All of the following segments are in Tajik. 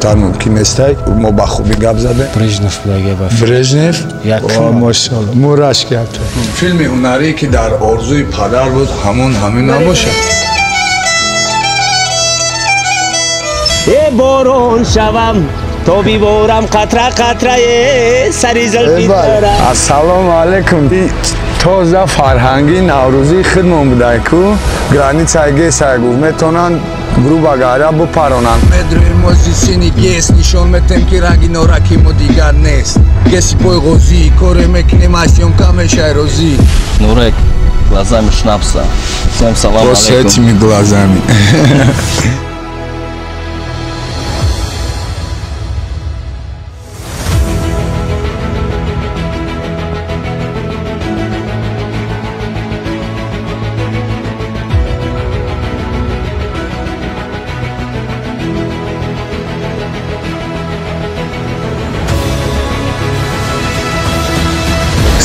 камтар мумкин нест. Мо ба хубӣ гап задем. Брежнев будаге. Брежнев? Машалло. Мурашки ҳатто. Филми ҳунарие ки дар орзуи падар буд, ҳамон ҳамин набошад. Э борон шавам то биборам қатра қатрае сари зулфи тара. Ассалому алайкум. Тоза фарҳанги наврӯзии худмон будай ку границаи гесай гуфт метавонанд грубо говоря бупаронанд. Медроем мо зи сини гес нишон метем ки ранги нораки мо дигар нест. Геси пой ғозӣ коре мекунем аз съёмка мешай розӣ. Нурек глазами шнапса. Всем салам алейкум. С этими глазами.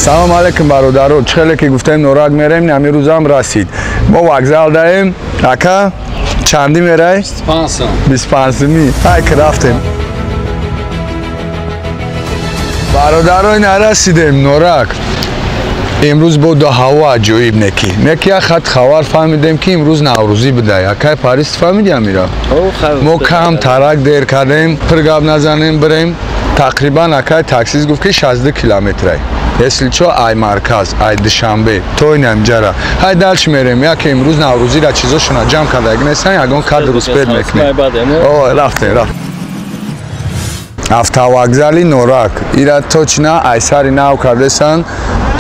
Салом алейкум бародаро, чӣ хеле ки гуфтем Норак мерем, ҳамин рӯзам расид. Мо вокзал даем, ака чандӣ мерай? 25. 25-ми. Ай ки рафтем. Бародаро, нарасидем Норак. Имрӯз бо ду ҳаво аҷоиб неки. Неки як хат хабар фаҳмидем ки имрӯз наврӯзӣ будай. Акай Париз фаҳмиди амира? Мо кам тарак дер кардем, пир гап назанем, бирем. Тақрибан акай таксист гуфт ки 62 километрай. Если чо, ай марказ, ай Душанбе, то инам ҷара. Ҳай дальше мерем, яке имрӯз наврӯзиро чизошона ҷамъ кардаги нестан, ягон кадр успед мекунем. О, рафтем, рафтем. Автовокзали Норак. Ира точно ай сари нав кардесан.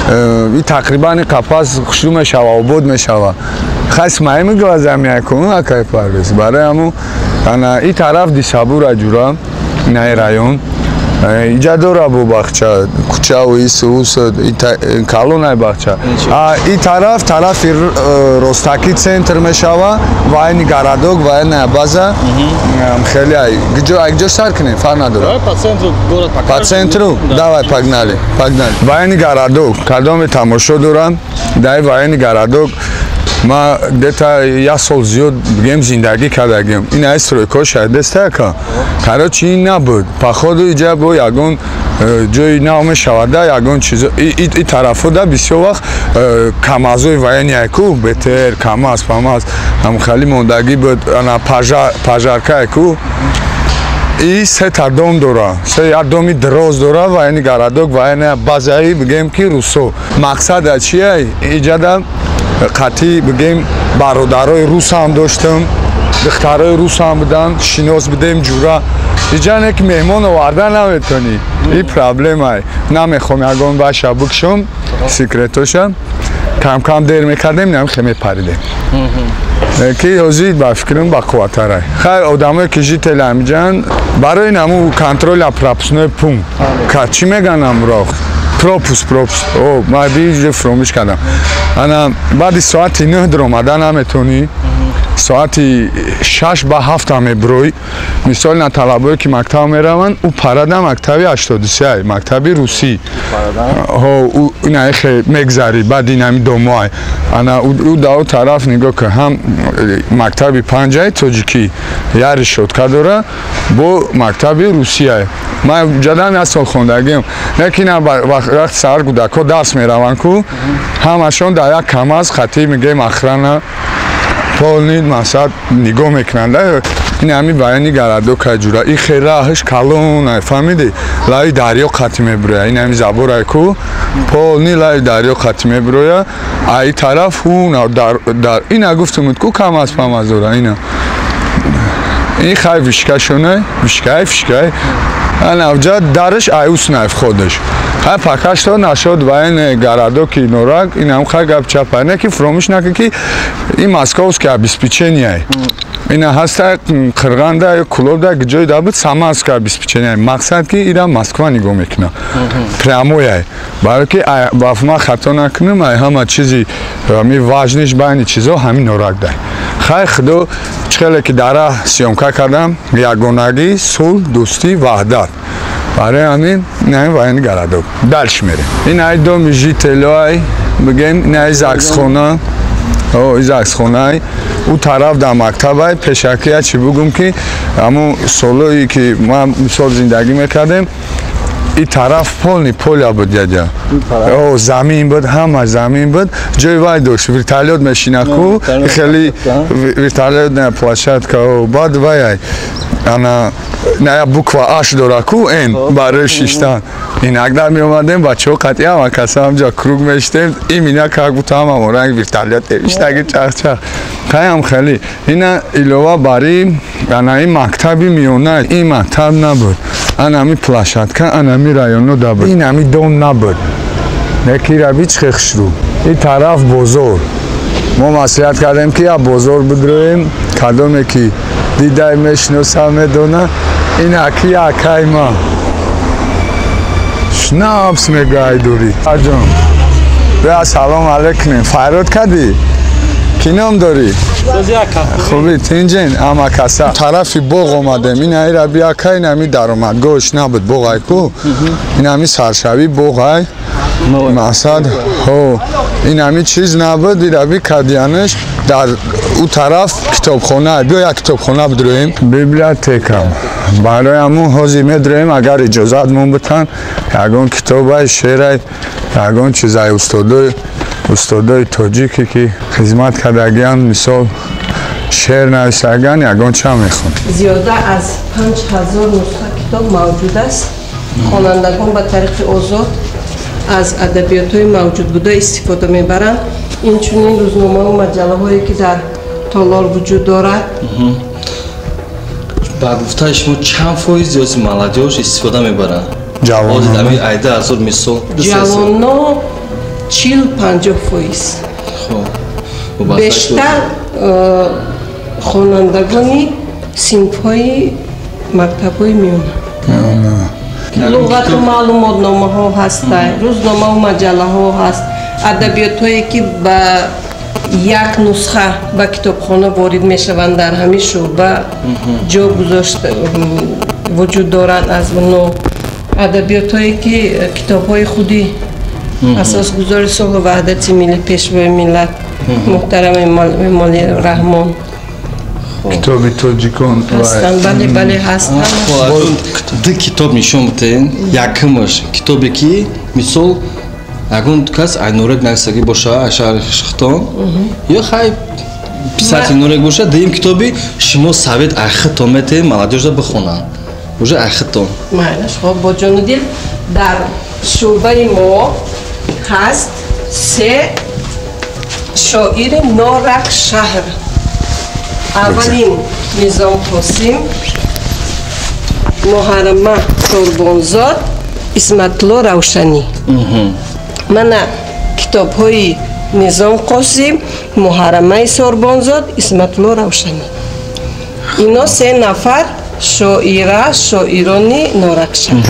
И тақрибан и қапас хушрӯ мешава, обод мешава. Хай с моими глазами якун, акай Парвиз. Барои ҳамун ана и тараф Дисабура ҷура, инаи район. Иҷа дора бу бахча, кӯчаву ису усу, калонай бахча. И тараф, тарафи Ростаки центр мешава, военный городок, военная база. Хеле ай. Гиҷо сар кунем, фарқ надорад. Давай по центру город покажем. По центру? Давай, погнали, погнали. Военный городок, кадоме тамошо дорам, дай военный городок. Ма где-то як сол зиёд бигем зиндагӣ кардагим. Ин ай стройка шайдеста яка. Короче, ин набуд. Походу иҷа бо ягон ҷои нав мешавада, ягон чиз. И тарафода бисёр вақт камазои военный айку, БТР, КамАЗ, ПАМАЗ, ҳам хеле мондагӣ буд, ана пожарка айку. И сета дом дора, се як доми дроз дора, военный городок, военная базаи бигем ки русо. Мақсада чия? Иҷада қатъи бигем бародарои рус ҳам доштам, духтарои рус ҳам буданд, шинос будем ҷура. Иҷа не ки меҳмон оварда наметонӣ. И проблемай. Намехом ягон баша бикшом, секретоша. Кам-кам дер мекардем, нам хе мепаридем. Ки ҳозир ба фикрам ба қувваттарай. Хай одамое ки жители ҳамиҷан барои наму контроля пропускной пункт. Ка чӣ меган амро? Пропуск, пропуск. О, ман биҷо фуромӯш кардам. Ана баъди соати 9 даромада наметонӣ. Соати 6 ба 7 меброй. Мисол на талабое ки мактаб мераванд, ӯ парада мактаби 83, мактаби русӣ. Ҳо, ӯ ина эхе мегзарӣ, баъд ин ҳами домоай. Ана ӯ дао тараф нигоҳ кун, ҳам мактаби 5 тоҷикӣ як решётка дора бо мактаби русияй. Ман ҷадам як сол хондагиам. Лекин вақти саҳар кӯдакҳо дарс мераванд ку, ҳамашон дар як КамАЗ хатӣ мегӯем охрана полный масад нигоҳ мекунанд. Ин ҳами военный городок ҷура. И хераҳаш калон, фаҳмидӣ? Лави дарё қатӣ мебироя. Ин ҳами заборай ку, полный лави дарё қатӣ мебироя. А и тараф ҳу дар ина гуфтумуд ку КамАЗ ПАМАЗ дора ина. Ин хай вишкашонай, вишкай, фишкай. Ана авҷа дараш аюс най входаш. Хай пока что нашод военный городок и Норак, инам хай гап чапай. Не ки фуромӯш накун ки ин московское обеспечение. Ина ҳаста Қирғанда ё Кулобда ҷой да буд самарское обеспечение. Мақсад ки ира Москва нигоҳ мекунад. Прямояй. Барои ки ба ман хато накунам, ай ҳама чизи ми важниш байни чизо ҳамин Норак дай. Хай худо чӣ хеле ки дара съёмка кардам, ягонагӣ, сулҳ, дӯстӣ, ваҳдат. Барои ҳамин ин военный городок. Дальше мерем. Ин ай доми жителой, бигем, ин ай загсхона. О, ЗАГСхонаи ӯ тараф дар мактабай. Пешакия чӣ бугум, ки ҳамун солое ки ман мисол зиндагӣ мекардем, и тараф полный поля буд, дядя. О, замин буд, ҳама замин буд. Ҷои вай дошт, вертолёт мешина ку, хеле вертолётная площадка. Баъд вай ана ная буква Аш дора ку, н барои шиштан. Инак меомадем, бачаҳо қатъи ҳама каса ҳамҷа круг мешитем, имина как будто ҳамамо ранг вертолёт иштаги чах-чах. Хаям хеле ина илова бари ана ин мактаби миёна, ин мактаб набуд, анами площадка, анами районо дабуд, ин ами дом набуд, неки раби чихе хушрӯ. Ин тараф бозор. Мо маслиҳат кардем, ки я бозор бидроем, кадоме ки дидай мешиноса, медона. Ин аки акай ма шнапс мегӯяй дури аҷон. Бия, салом алейкум. Файрод кардӣ, ки ном дорӣ? Хуби, тинҷен? Ама каса тарафи боғ омадем. Ин аи раби ака, ин ами даромадгоҳш набуд, боғай ку, ин ами саршави боғай мақсад. Ҳо, ин ами чиз набуд, ираби кадиянаш. Дар ӯ тараф китобхона. Биё, як китобхона бидроем, библиотека. Барои ҳамун ҳозир медроем, агар иҷозатмон битан, ягон китобай, шеърай, ягон чизай устодои тоҷике ки хизмат кардагиан, мисол шеър нависаган, ягон ча мехон. Зиёда аз 5000 нусха китоб мавҷуд аст. Хонандагон ба тариқи озод аз адабиётҳои мавҷудбуда истифода мебаранд. Инчунин рӯзномаву маҷаллаҳое, ки дар толор вуҷуд дорад. Ба гуфтаи шумо, чанд фоиз зиёди молодёжь истифода мебаранд? Ҷавонон. Айда ҳазор мисол. Ҷавоно 40-50%. Бештар хонандагони синфҳои мактабҳои миёна. Луғату маълумотномаҳо ҳастанд, рӯзномаву маҷаллаҳо ҳаст, адабиётҳое, ки ба як нусха ба китобхона ворид мешаванд, дар ҳамин шӯъба ҷо гузошта вуҷуд доранд. Аз оно адабиётҳое, ки китобҳои худи асосгузори сулҳу ваҳдати миллӣ, пешвои миллат муҳтарам Эмомалӣ Раҳмон китоби тоҷикон ҳастанд. Бале, бале, ҳастанд. Ду китоб нишон бидиҳен. Якумаш китобе, ки мисол ягон кас ай Норек нависагӣ боша, ай шаҳри Шихтон ё хай писатели Норек боша. Дуюм китоби шумо совет ай худтон метаҳед, молодёжь да бихонанд уже ай худтон. Майлаш, хоб, бо ҷону дил. Дар шӯъбаи мо ҳаст се шоири Норак шаҳр. Аввалин Низом Қосим, Муҳаррама Қурбонзод, Исматулло Равшанӣ. Мана китобҳои Низом Қосим, Муҳаррамаи Сорбонзод, Исматулло Равшанӣ. Ино се нафар шоира, шоирони Норакшаҳр.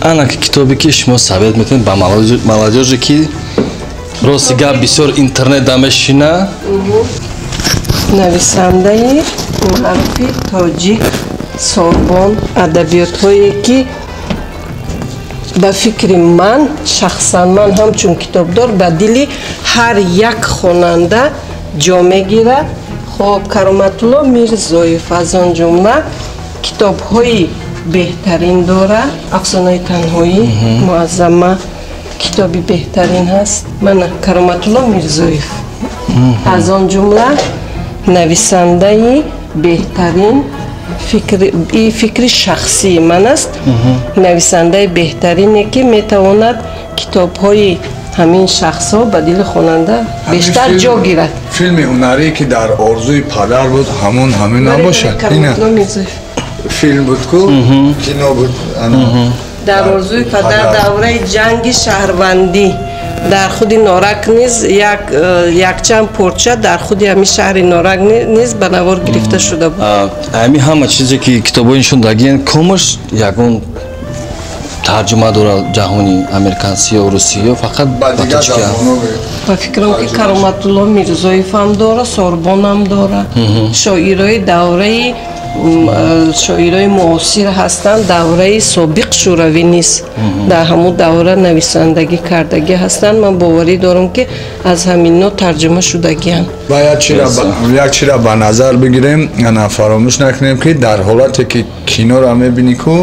Ана китобе, ки шумо совет метавонед ба молодёжь е, ки рости гап бисёр интернет да мешина. Нависандаи маъруфи тоҷик Сорбон, адабиётҳое, ки ба фикри ман, шахсан ман ҳамчун китобдор, ба дили ҳар як хонанда ҷо мегирад. Хоб, Кароматулло Мирзоев аз он ҷумла китобҳои беҳтарин дорад. Афсонаи танҳоӣ муаззама китоби беҳтарин ҳаст. Мана Кароматулло Мирзоев аз он ҷумла нависандаи беҳтарин, фикри шахсии ман аст, нависандаи беҳтарине, ки метавонад китобҳои ҳамин шахсҳо ба дили хонанда бештар ҷо гирад. Филми ҳунарие, ки дар орзуи падар буд, ҳамон ҳамин набошад? Филм буд ку, кино буд. Дар орзуи падар, давраи ҷанги шаҳрвандӣ дар худи Норак низ якчанд порча дар худи ҳамин шаҳри Норак низ ба навор гирифта шуда буд. Ҳамин ҳама чизе, ки китобҳои нишон дагиян, комаш ягон тарҷума дорад, ҷаҳони американсӣ ё русӣ ё фақат ба тоҷикӣ? Ба фикрам, ки Кароматулло Мирзоев ҳам дора, Сорбонам дора. Шоирои давраи Шоирои муосир ҳастанд, давраи собиқ шӯравӣ низ дар ҳамун давра нависандагӣ кардагӣ ҳастанд. Ман боварӣ дорам, ки аз ҳамино тарҷума шудагианд. Ва як чира ба назар бигирем, ана фаромӯш накунем, ки дар ҳолате ки киноро мебинӣ ку,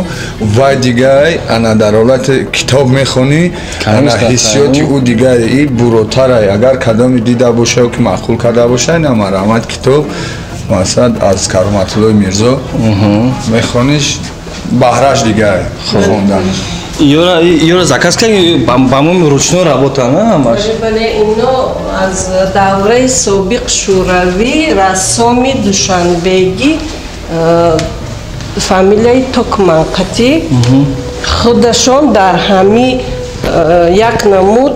вай дигай, ана дар ҳолате китоб мехонӣ, ана ҳиссиёти ӯ дигар и буротарай. Агар кадоме дида боша ё ки маъқул карда боша, ина марҳамат, китоб, масалан, аз Кароматуллои Мирзо мехониш, баҳраш дигар хондан. Ёра заказ кардем, по-моему, ручной работа, на, ҳамаш? Бале, ино аз давраи собиқ шӯравӣ, рассоми душанбегӣ, фамилияи Токманқатӣ, худашон дар ҳами як намуд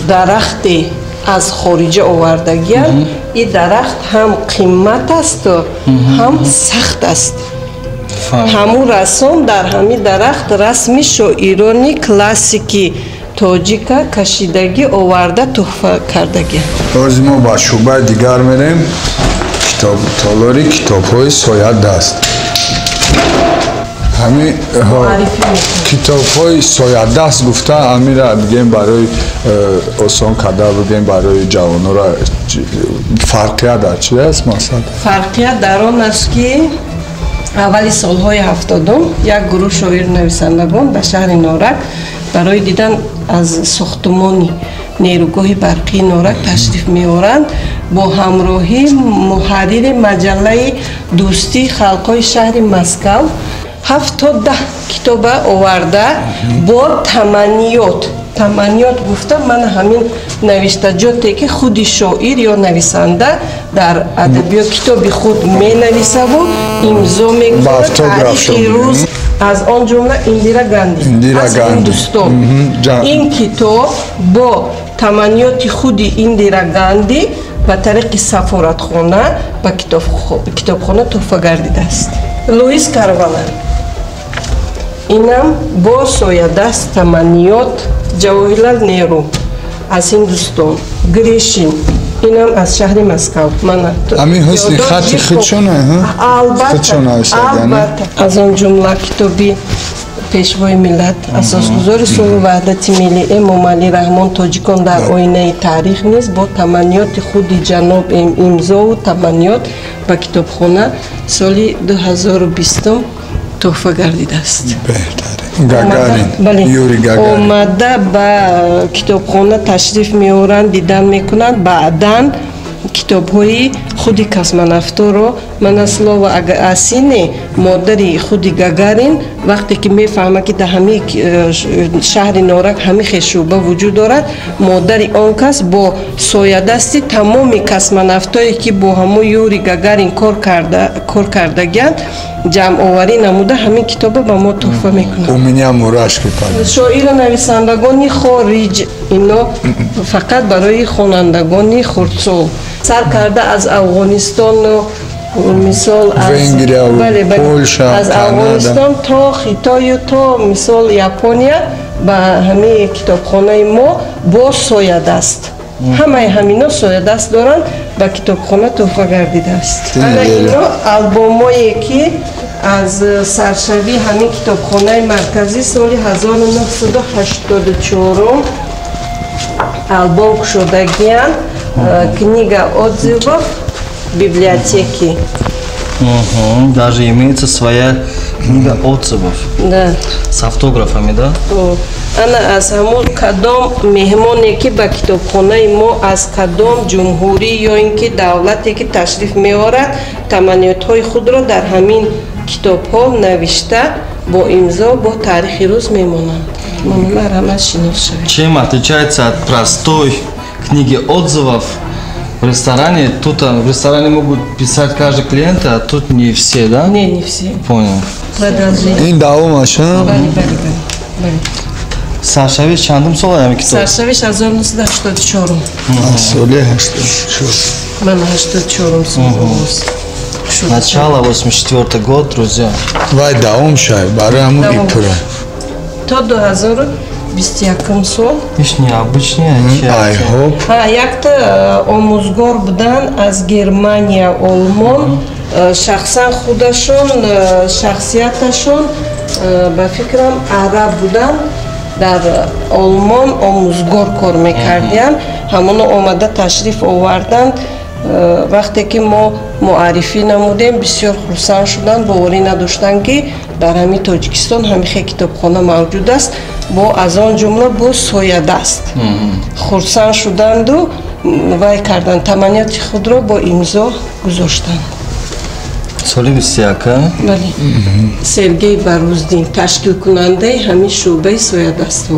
дарахте аз хориҷа овардагиянд. Ин дарахт ҳам қимат асту ҳам сахт аст. Ҳамун рассом дар ҳамин дарахт расми шоирони классики тоҷика кашидагӣ оварда туҳфа кардагӣ. Ҳозир мо ба шӯъбаи дигар мерем, толори китобҳои соядаст. Ҳами китобҳои соядаст гуфта, ҳамира бигем, барои осон карда бигем барои ҷавонора, фарқият дар чи аст, масалан? Фарқият дар он аст, ки аввали солҳои 70-ум як гурӯҳ шоиру нависандагон ба шаҳри Норак барои дидан аз сохтумони нерӯгоҳи барқии Норак ташриф меоранд бо ҳамроҳии муҳаррири маҷаллаи дӯстии халқҳои шаҳри Москав. 7 то 10 китоба оварда бо таманниёт. Таманниёт гуфта, ман ҳамин навиштаҷоте, ки худи шоир ё нависанда дар адабиёт китоби худ менависаву имзо мегузорад, таърихи рӯз, аз он ҷумла Индира Ганди аз Ҳиндустон. Ин китоб бо таманниёти худи Индира Ганди ба тариқи сафоратхона ба китобхона туҳфа гардидааст. Луис Карвала, инам бо соядаст таманниёт. Ҷавоҳирлал Неру аз Ҳиндустон, Гришин, инам аз шаҳри Москав. Ҳамин ҳусни хати худшона? Албатта, албатта. Аз он ҷумла китоби Пешвои миллат, Асосгузори сулҳу ваҳдати миллӣ Эмомалӣ Раҳмон «Тоҷикон дар оинаи таърих» низ бо таманниёти худи ҷаноб, имзову таманниёт ба китобхона соли 2020 туҳфа гардидааст. Омада ба китобхона ташриф меоранд, дидан мекунанд, баъдан китобҳои худи космонавторо, мана «Слово об сыне», модари худи Гагарин, вақте ки мефаҳмад, ки дар ҳамин шаҳри Норак ҳамин хел шӯъба вуҷуд дорад, модари он кас бо соядасти тамоми космонавтое, ки бо ҳамон Юрий Гагарин кор кардагианд, ҷамъоварӣ намуда, ҳамин китоба ба мо туҳфа мекунад. У меня мурашки. Шоиру нависандагони хориҷ, ино фақат барои хонандагони хурдсол, сар карда аз Афғонистону мисол аз Афғонистон то Хитою то мисол Япония ба ҳамин китобхонаи мо бо соядаст, ҳамаи ҳамино соядаст доранд, ба китобхона туҳфа гардидааст. Ана ино албомое, ки аз саршавии ҳамин китобхонаи марказӣ соли 1984 албом кушодагиянд, книга отзывов библиотеки. Даже имеется своя книга отзывов. Да. С автографами, да? Ана аз ҳамон кадом меҳмоне, ки ба китобхонаи мо аз кадом ҷумҳурӣ ё ин ки давлате ки ташриф меорад, таманниётҳои худро дар ҳамин китобҳо навишта, бо имзо, бо таърихи рӯз мемонанд. Марҳамат, шинос шавед. Чем отличается от простой книги отзывов в ресторане? Тут в ресторане могут писать каждый клиент, а тут не все, да? Не, не все. Понял. Продолжение. Ин давомаш? Бале, бале, бале. Саршавиш чандум сол ҳами китоб? Саршавиш 1984. Соли 84. Ман 84 сол оғоз. Начало 84 год, друзья. Вай давом шай, барои ҳамун ипура. То 2021 сол. Иш необычный. Ай хоп. Якта омӯзгор будан аз Германия, Олмон. Шахсан худашон, шахсияташон, ба фикрам, араб буданд, дар Олмон омӯзгор кор мекардиянд. Ҳамоно омада ташриф оварданд. Вақте ки мо муаррифӣ намудем, бисёр хурсанд шуданд, боварӣ надоштанд, ки дар ҳамин Тоҷикистон ҳамихе китобхона мавҷуд аст, бо аз он ҷумла бо соядаст. Хурсанд шуданду вай карданд, таманниёти худро бо имзо гузоштанд. Соли 21-а? Бале. Сергей Баруздин, ташкилкунандаи ҳамин шӯъбаи соядастҳо,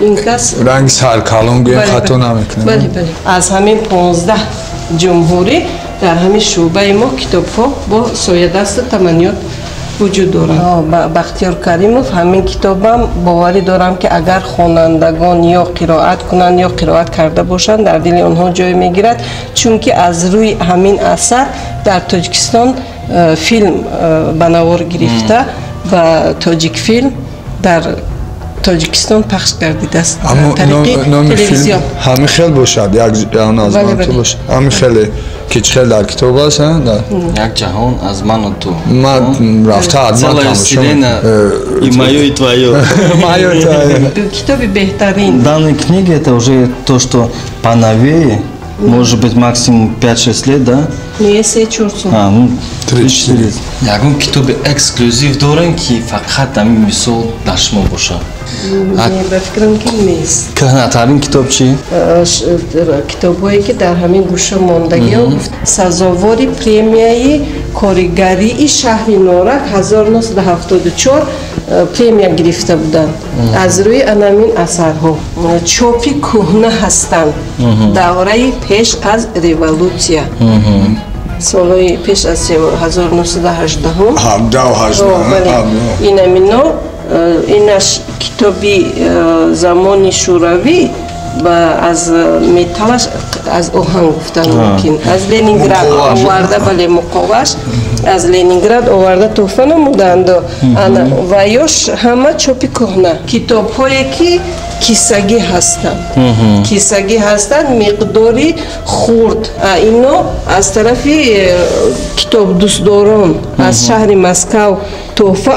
ин кас. Ранги саркалон гӯем, хато намекунем? Бале, аз ҳамин 15 ҷумҳурӣ дар ҳамин шӯъбаи мо китобҳо бо соядасту таманниёт вуҷуд доранд. Бахтиёр Каримов, ҳамин китобам, боварӣ дорам, ки агар хонандагон ё қироат кунанд, ё қироат карда бошанд, дар дили онҳо ҷой мегирад, чунки аз рӯи ҳамин асар дар Тоҷикистон филм ба навор гирифта ва Тоҷикфилм дар Тоҷикистон пахш гардидааст. Тариқи телевизион. Ҳамин хел бошад, як ҷаҳон аз ман ту бошад, ҳамин хеле ки чӣ хел дар китоб аст. Як ҷаҳон аз ману ту. Ман рафта ҳатман тамошо. И моё, и твоё. Моё и твоё. Китоби беҳтарин. Данная книга — это уже то, что поновее, может быть, максимум 5-6 лет, да? Не, 3-4 сол. А, ну, 3-4. Ягон китоби эксклюзив дорем, ки фақат ҳамин мисол дар шумо бошад? Ба фикрам, ки нест. Кӯҳнатарин китоб чӣ? Китобҳое ки дар ҳамин гӯша мондагиҳо, сазовори премияи коригарии шаҳри Норак 1974 премия гирифта буданд аз рӯи анамин асарҳо. Чопи кӯҳна ҳастанд, давраи пеш аз революсия, солҳои пеш аз 1918. Инамино, инаш китоби замони Шӯравӣ, аз металлаш, аз оҳан гуфтан мумкин, аз Ленинград оварда. Бале, муқоваш аз Ленинград оварда тӯҳфа намуданду. Ва ёш ҳама чопи кӯҳна. Китобҳое ки кисагӣ ҳастанд, кисагӣ ҳастанд, миқдори хурд. Ино аз тарафи китобдӯстдорон аз шаҳри Москав тӯҳфа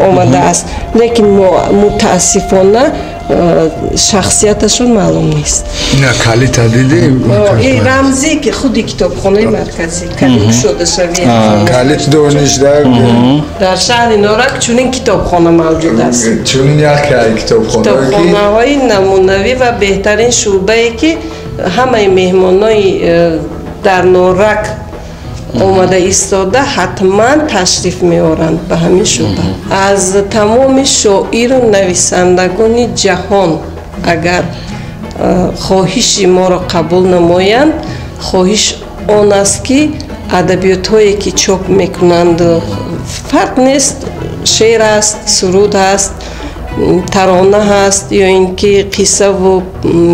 омадааст, лекин мутаассифона шахсияташон маълум нест. Ина калита дидӣ? Рамзе ки худи китобхонаи марказӣ калит кушода шавед. Калит донишда. Дар шаҳри Норак чунин китобхона мавҷуд аст. Чунин яке китобхона. Китобхонаҳои намунавӣ ва беҳтарин шӯъбае, ки ҳамаи меҳмонои дар Норак омада истода ҳатман ташриф меоранд ба ҳамин шӯъба. Аз тамоми шоиру нависандагони ҷаҳон агар хоҳиши моро қабул намоянд, хоҳиш он аст, ки адабиётҳое ки чоп мекунанд, фарқ нест, шеър аст, суруд аст, тарона ҳаст ё ин ки қиссаву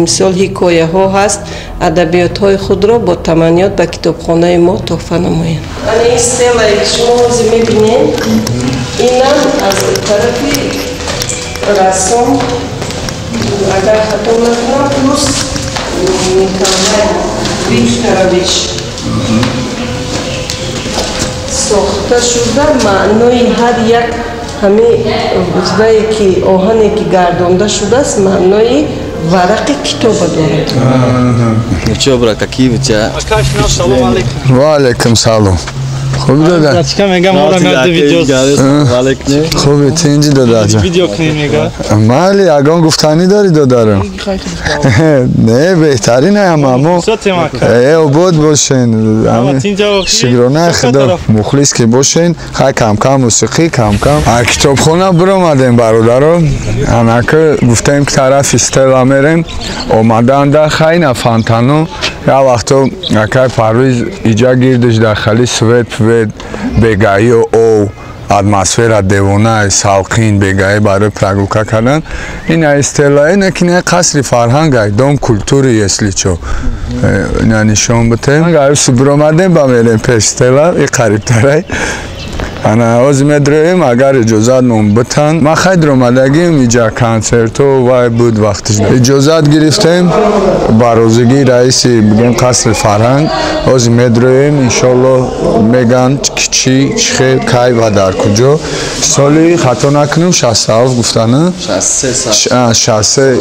мисол ҳикояҳо ҳаст, адабиётҳои худро бо таманниёт ба китобхонаи мо тӯҳфа намоянд. Ана ин стелае ки шумо ҳозир мебинед, инам аз тарафи рассом, агар хато накунам, Плюс Николай Викторович сохта шуда. Маънои ҳар як ҳамин вае ки оҳане ки гардонда шудааст, маънои варақи китоба дорад. Ну чё, брат, какие у тебя? Ва алайкум салом. Хуби, дода? Братчика, мега, мора меояд видео. Хуби, тинҷи, додаҷон? Видео кунем, мега. Майли, ягон гуфтанӣ дорӣ, додарам? Не, беҳтарин ҳама мо. Обод бошен. Шукронаи Худо, мухлис ки бошен. Хай, камкам мусиқӣ, камкам. Китобхона биромадем, бародаро. Анаки гуфтем, ки тарафи стела мерем. Омаданда хайна фонтану як вақто акай Парвиз иҷа гирдиш дар хали свет пвет, бегаию ов, атмосфера девона, салқин, бегаӣ барои прогулка кардан. Ина стела, ина ки не, қасри фарҳанг, дом культуры, если чо, ина нишон битем. Аюсу биромадем, ба мерем пеш стела и қарибтарай. Ана ҳозир медроем, агар иҷозатмон битан. Ман хай даромадагим иҷа консертҳо вай буд вақтиш. Иҷозат гирифтем ба розигии раиси бигем қасри фарҳанг. Ҳозир медроем, иншоллоҳ меган ки чӣ, чӣ хел, кай ва дар куҷо. Соли хато накунем 67 гуфтана? 63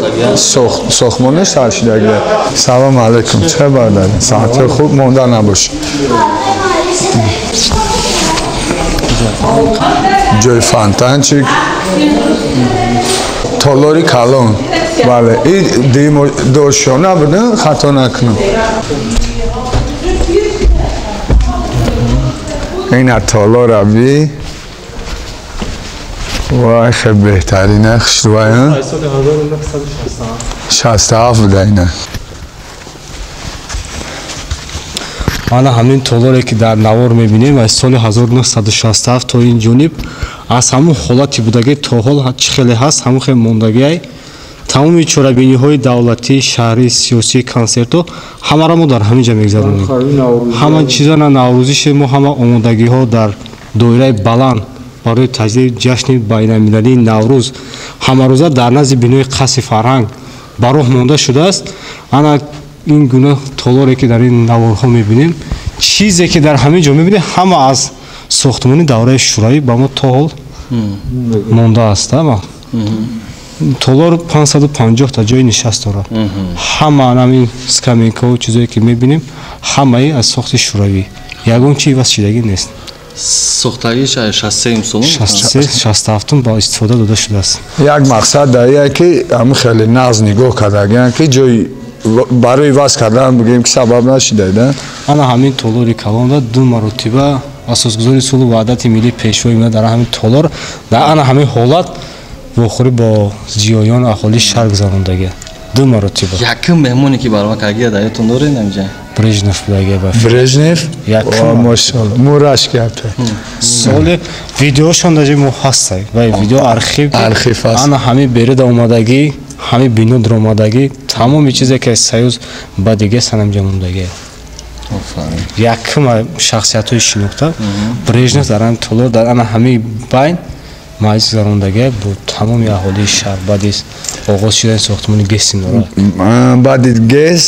сохтмонаш сар шидагия. Салом алейкум, чӣ хабар доред? Саҳати хуб монда набошед. Ҷои фонтанчик, толори калон. Бале, ин дошона буд, хато накунам. Ина толора би. Вай, хеле беҳтарина, хушрӯя. 67 буда ина. Ана ҳамин толоре ки дар навор мебинем аз соли 1967 то ин ҷониб аз ҳамун ҳолати будагӣ то ҳол чӣ хеле ҳаст, ҳамун хел мондагиай. Тамоми чорабиниҳои давлатӣ, шаҳрӣ, сиёсӣ, консертҳо ҳамаро мо дар ҳамин ҷо мегузаронем. Ҳама чиза на наврӯзише мо ҳама омодагиҳо дар доираи баланд барои таҷлили ҷашни байналмилалии Наврӯз ҳамарӯза дар назди бинои қасри фарҳанг ба роҳ монда шудааст. Ана ин гуна толоре ки дар ин наворҳо мебинем, чизе ки дар ҳамин ҷо мебинем ҳама аз сохтмони давраи шӯравӣ ба мо то ҳол мондааст. Ама толор 550 та ҷои нишаст дорад. Ҳама ҳамин скамейкаҳо, чизое ки мебинем, ҳамаи аз сохти шӯравӣ, ягон чи иваз шидагӣ нест. Сохтагиш 63 сол, 67 ба истифода дода шудааст. Як мақсад дар ие ки ҳамин хеле нағз нигоҳ кардагианд ки ҷои барои иваз кардан бигӯем ки сабаб нашидаида. Ана ҳамин толори калонда ду маротиба асосгузори сулҳу ваҳдати миллӣ пешвои миллат дар ҳамин толор дар ана ҳамин ҳолат вохӯрӣ бо зиёён аҳолии шаҳр гузарондагия. Ду маротиба. Якум меҳмоне ки барома кардагия дар ёдтон доред ҳамҷа? Брежнев будагия ба фикр. Брежнев? Якум. Мошалло. Мурашки апе. Соли видеошон дар ҷои мо ҳастай. Ва видео архив. Архив аст. Ана ҳамин берида омадагӣ, ҳамин бино даромадагӣ, тамоми чизе ки аз союз ба дига санамҷа мондагӣ. Якум шахсиятҳои шинохта Брежнев дар ҳамин толор дар ана ҳамин байн маҷлис гузарондагӣ бо тамоми аҳолии шаҳр баъди оғоз шудани сохтмони ГЭСи Норак. Баъди ГЭС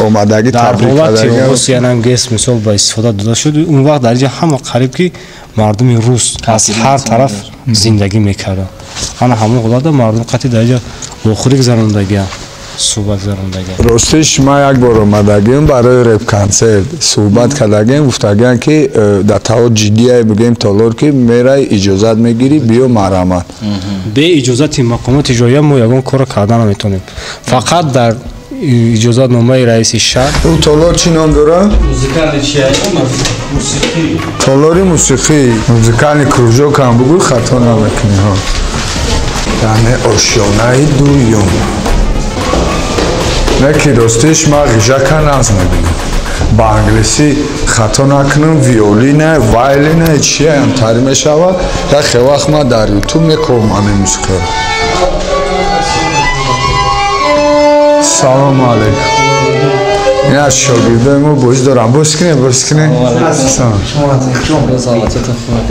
омадагӣ табрик дар ҳолати кардагӣ. Оғози янам ГЭС мисол ба истифода дода шуд. Он вақт дар инҷа ҳама қариб ки мардуми рус аз ҳар тараф зиндагӣ мекарданд. Ана ҳамон ҳолатда мардум қатъи дар инҷа вохӯрӣ гузарондагианд, суҳбат гузарондагианд. Ростиш ман як бор омадагиам барои реп-консерт суҳбат кардагиам, гуфтагиам ки дар таҳо ҷиддие бигӯем толор ки мерай иҷозат мегирӣ биё марҳамат. Бе иҷозати мақомоти иҷроия мо ягон корро карда наметавонем. Фақат дар иҷозатномаи раиси шаҳр. Ӯ толор чӣ ном дорад? Музикални чи? Мусиқӣ. Толори мусиқӣ. Музикални кружок ҳам бугӯй хато намекунӣ. Яъне ошёнаи дуюм. Не ки ростиш ман ғижака нағз мебинам. Ба англисӣ хато накунам, виолина, вайлина, чие ҳамтарӣ мешавад. Як хел вақт ман дар ютуб мекобам ҳамин мусиқиро. Салому алейкум. Ин аз шогирдои мо боз дорам. Боз кунед, боз кунед.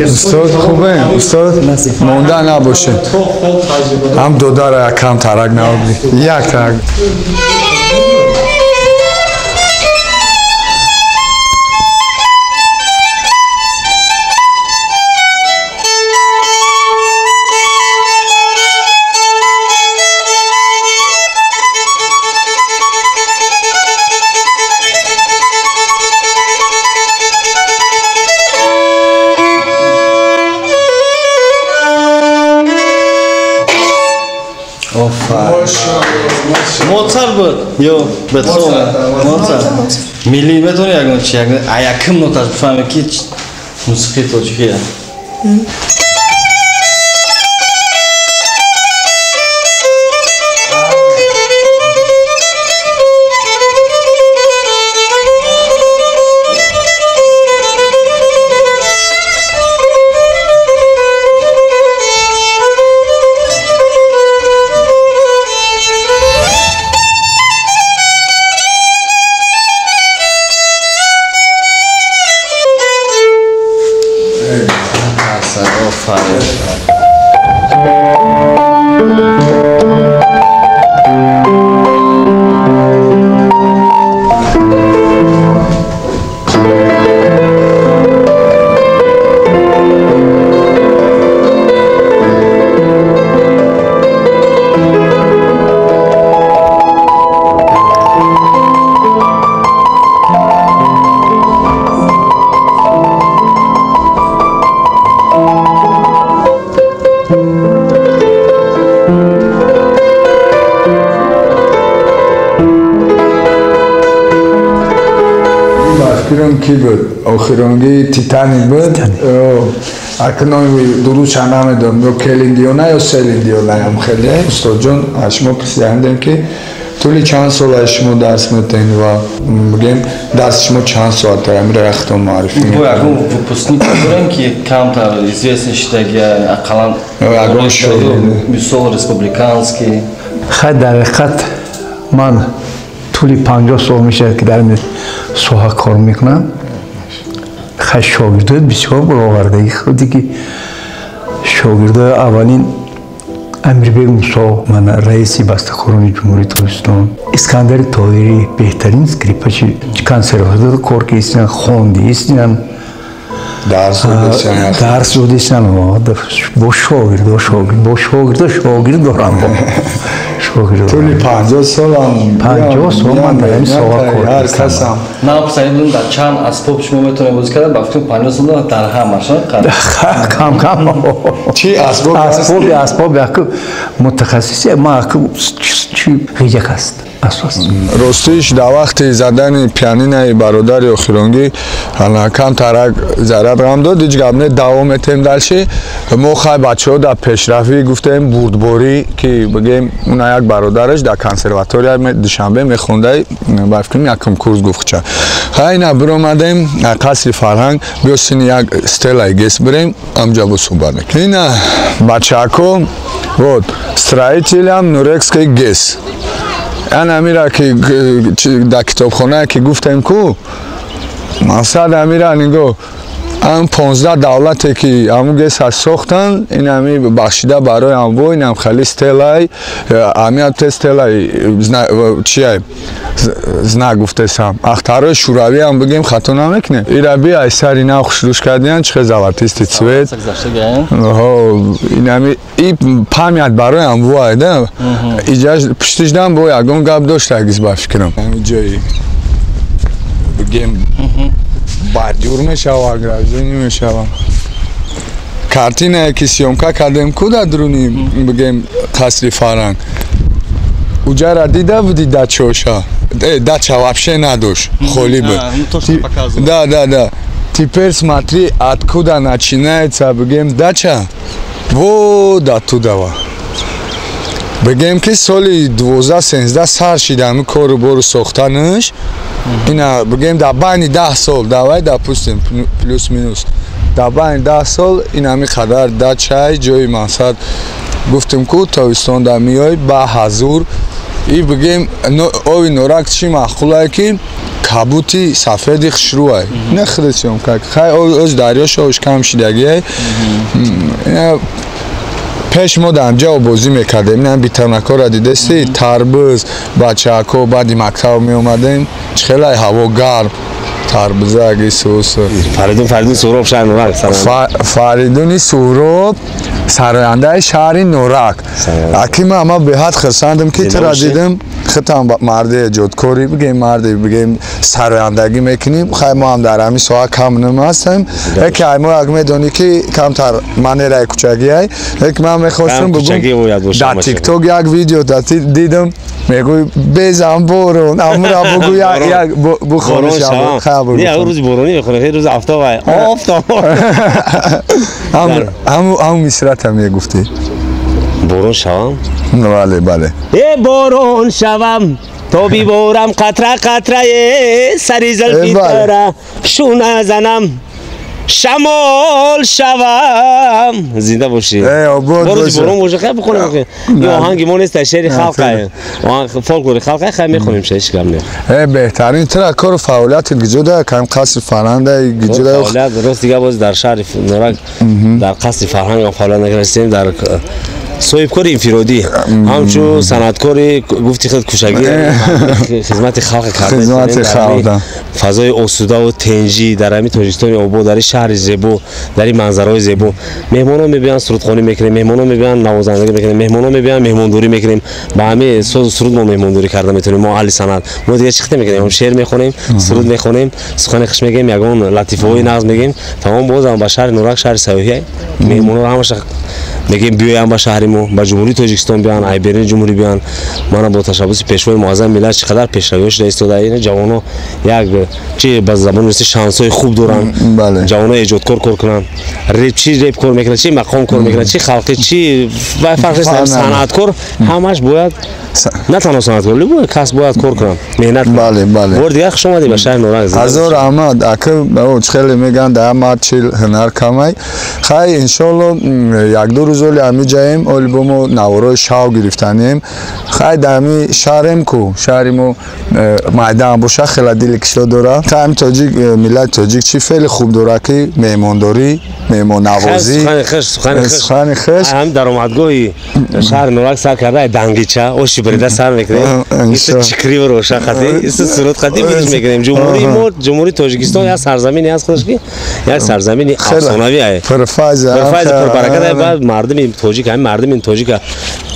Устод хубе? Устод монда набошед. Ҳам додара якам тарак наобди. Як тарак. Моцарт буд ё Бетховен? Моцарт. Миллӣ метавонӣ ягон чи якум ноташ бифаҳмӣ ки мусиқии тоҷикия? Ки буд? Охиронги Титаник буд. Акнун дуруст намедонам, ё Келиндиона ё Селиндиона ҳам хеле. Устодҷон, аз шумо пурсидем ки тӯли чанд сол аз шумо дарс метаҳед ва бигем дарси шумо чанд соат амира яхтон муаррифӣ мекунед? Ягон выпускник дорем ки камтар известный шудаги, ақаллан ягон шогирд, мисол республиканский. Хай, дар ҳақиқат ман тӯли 50 сол мешавад ки дар ин соҳа кор мекунам. Хай, шогирдои бисёр баровардаги худи ки шогирдои аввалин Амирбек Мусо, ман раиси бастакорони Ҷумҳурии Тоҷикистон, Искандари Тоҳирӣ, беҳтарин скрипачи консерватория кор кистиан, хондистиан, дарс додистиан, бо шогирдо бо шогирдо шогирд дорам. Тӯли 50 солам 50 сол ман дар ин соҳа кор кардам. Напурсидем дар чанд асбоб шумо метавонед бозӣ карда, ба фикр 50 сол дар ҳамаш кам кам. Чи асбоб? Асбоби асбоб як мутахассиси ма чи ғиҷак аст. Ростиш дар вақти задани пианинаи бародари охиронгӣ камтарак зарар ғам дод, ҳеҷ гап не, давом метем дальше. Мо хай бачаҳо дар пешрафӣ гуфтем бурдборӣ ки бигем уна як бародараш дар консерватория Душанбе мехондай, ба фикрам якум курс гуфтча. Хай ина биромадем қасри фарҳанг, биё сини як стелаи ГЭС бирем, амҷа бо суҳбат мекунем. Ина бачако, вот строителям Нурекской ГЭС. Ан амира ки дар китобхонае ки гуфтем ку мақсад амира нигоҳ ам 15 давлате ки ҳамун ГЭС-а сохтанд, ин ами бахшида барои амво, инам хеле стелай, ами стелай чия знак гуфтесам. Ахтарои шӯравӣ ҳам бигем хато намекунем. Ира би ай сари нав хушрӯш кардиян, чихе золотистый цвет. Инами и память барои амво да. Иҷа пуштишдам бо ягон гап дошт агиз ба фикрам. Ами ҷои бигем бордюр мешава, ограждение мешава. Картинае ки съёмка кардем ку дар дуруни бигем қасри фарҳанг. Уҷара дида буди дачаоша? Дача вообще надошт, холӣ буд. Да, да, да. Теперь смотри, откуда начинается, бигем, дача. Вот оттуда. Бигем ки соли 12-13 сар шида ҳамин кору бору сохтанаш. Ина бигем дар байни 10 сол, давай допустим плюс-минус. Дар байни 10 сол ин ҳамин қадар дачай ҷои мақсад гуфтем ку тобистон дар миёй ба ҳазур. И бигем ови норак чӣ маъқулае ки кабути сафеди хушрӯай. Не худат съёмка. Хай оз дарёш овш кам шидагиай. Пеш мо дар ҷо бозӣ мекардем. Ин битанакҳоро дидасти, тарбуз, бачаҳако баъди мактаб меомадем, хеле ҳаво гарм, тарбуза аги сус. Фаридун Суҳроб шаҳри Норак. Фаридуни Суҳроб сарояндаи шаҳри Норак. Аки ман ама беҳад хурсандам ки тура дидам. Худам марди эҷодкорӣ, бигем марди, бигем сарояндагӣ мекунем. Хай мо ҳам дар ҳамин соҳа кам намастем. Яке ай мо як медонӣ ки камтар манераи кӯчагиай. Як ман мехостам бигӯм дар ТикТок як видео дидам, мегӯй безам борон, амра бугӯ як бухониш. Не, рӯзи боронӣ мехонем, рӯзи офтоб, офтоб. Ҳамун мисрата мегуфтӣ. Борон шавам? Бале, бале. Э борон шавам, то биборам қатра қатра, сари зулфи тара шуна занам. Шамол шавам. Зинда бошӣ. Обод бошӣ. Борон боша, хай бихонем. Ин оҳанги мо нест, шеъри халқае. Оҳанг фолклори халқае, хай мехонем, ҳеч гап не. Беҳтарин тра кору фаъолияти гиҷода, кам қасри фарҳанга гиҷода. Фаъолият рост дига боз дар шаҳри Норак дар қасри фарҳанг фаъолият накардем, дар соҳибкори инфиродӣ, ҳамчун санъаткори гуфти худ кушагӣ хизмати халқ карда, фазои осудаву тенҷӣ дар ҳамин Тоҷикистони обод, дар шаҳри зебо, дар ин манзараҳои зебо. Меҳмонон мебиёянд, сурудхонӣ мекунем, меҳмонон мебиёянд, навозандагӣ мекунем, меҳмонон мебиёянд, меҳмондорӣ мекунем. Ба ҳамин созу суруд мо меҳмондорӣ карда метавонем. Мо аҳли санъат, мо дигар чӣ хита мекунем? Шеър мехонем, суруд мехонем, сухани хуш мегӯем, ягон латифаҳои нағз мегӯем. Тамом, бозам ба шаҳри Норак, шаҳри сайёҳӣ, меҳмононро ҳамаша мегӯем биёянд ба шаҳри мо, ба Ҷумҳурии Тоҷикистон биёянд, айберини ҷумҳурӣ биёянд. Мана бо ташаббуси пешвои муаззами миллат чӣ қадар пешравиҳо шуда истода. Ин ҷавонҳо як чи ба забони русӣ шансҳои хуб доранд, ҷавонҳо эҷодкор кор кунанд, чи реп кор мекунанд, чи мақом кор мекунанд, чи халқӣ, чи фарқ нест, санъаткор ҳамаш бояд, на танҳо санъаткор, любой кас бояд кор кунад, меҳнат кунад. Бори дигар хуш омадӣ ба шаҳри Норак. Ҳазор раҳмат. Ака хеле мегӯянд дар мард чил ҳунар камай. Хай, иншоалло як-ду рӯз оли ҳами ҷаем, оли бо мо наворои шав гирифтанем. Хай, дар ҳами шаҳрем ку, шаҳри мо майдан боша, хела дили кишо дора. Хай, ҳами тоҷик, миллати тоҷик чӣ феъли хуб дора ки меҳмондорӣ, меҳмоннавозӣ, сухани хуш. Ҳам даромадгоҳи шаҳри Норак сар карда дангича оши бурида сар мекунем, иса чикри роша хати, иса суруд хати бидиш мекунем. Ҷумҳурии мо, Ҷумҳурии Тоҷикистон як сарзамине аст худаш ки як сарзамини афсонавӣ ае, пурфайз, пурбаракат ае. Баъд мардуми тоҷик, ҳамин мардуми тоҷика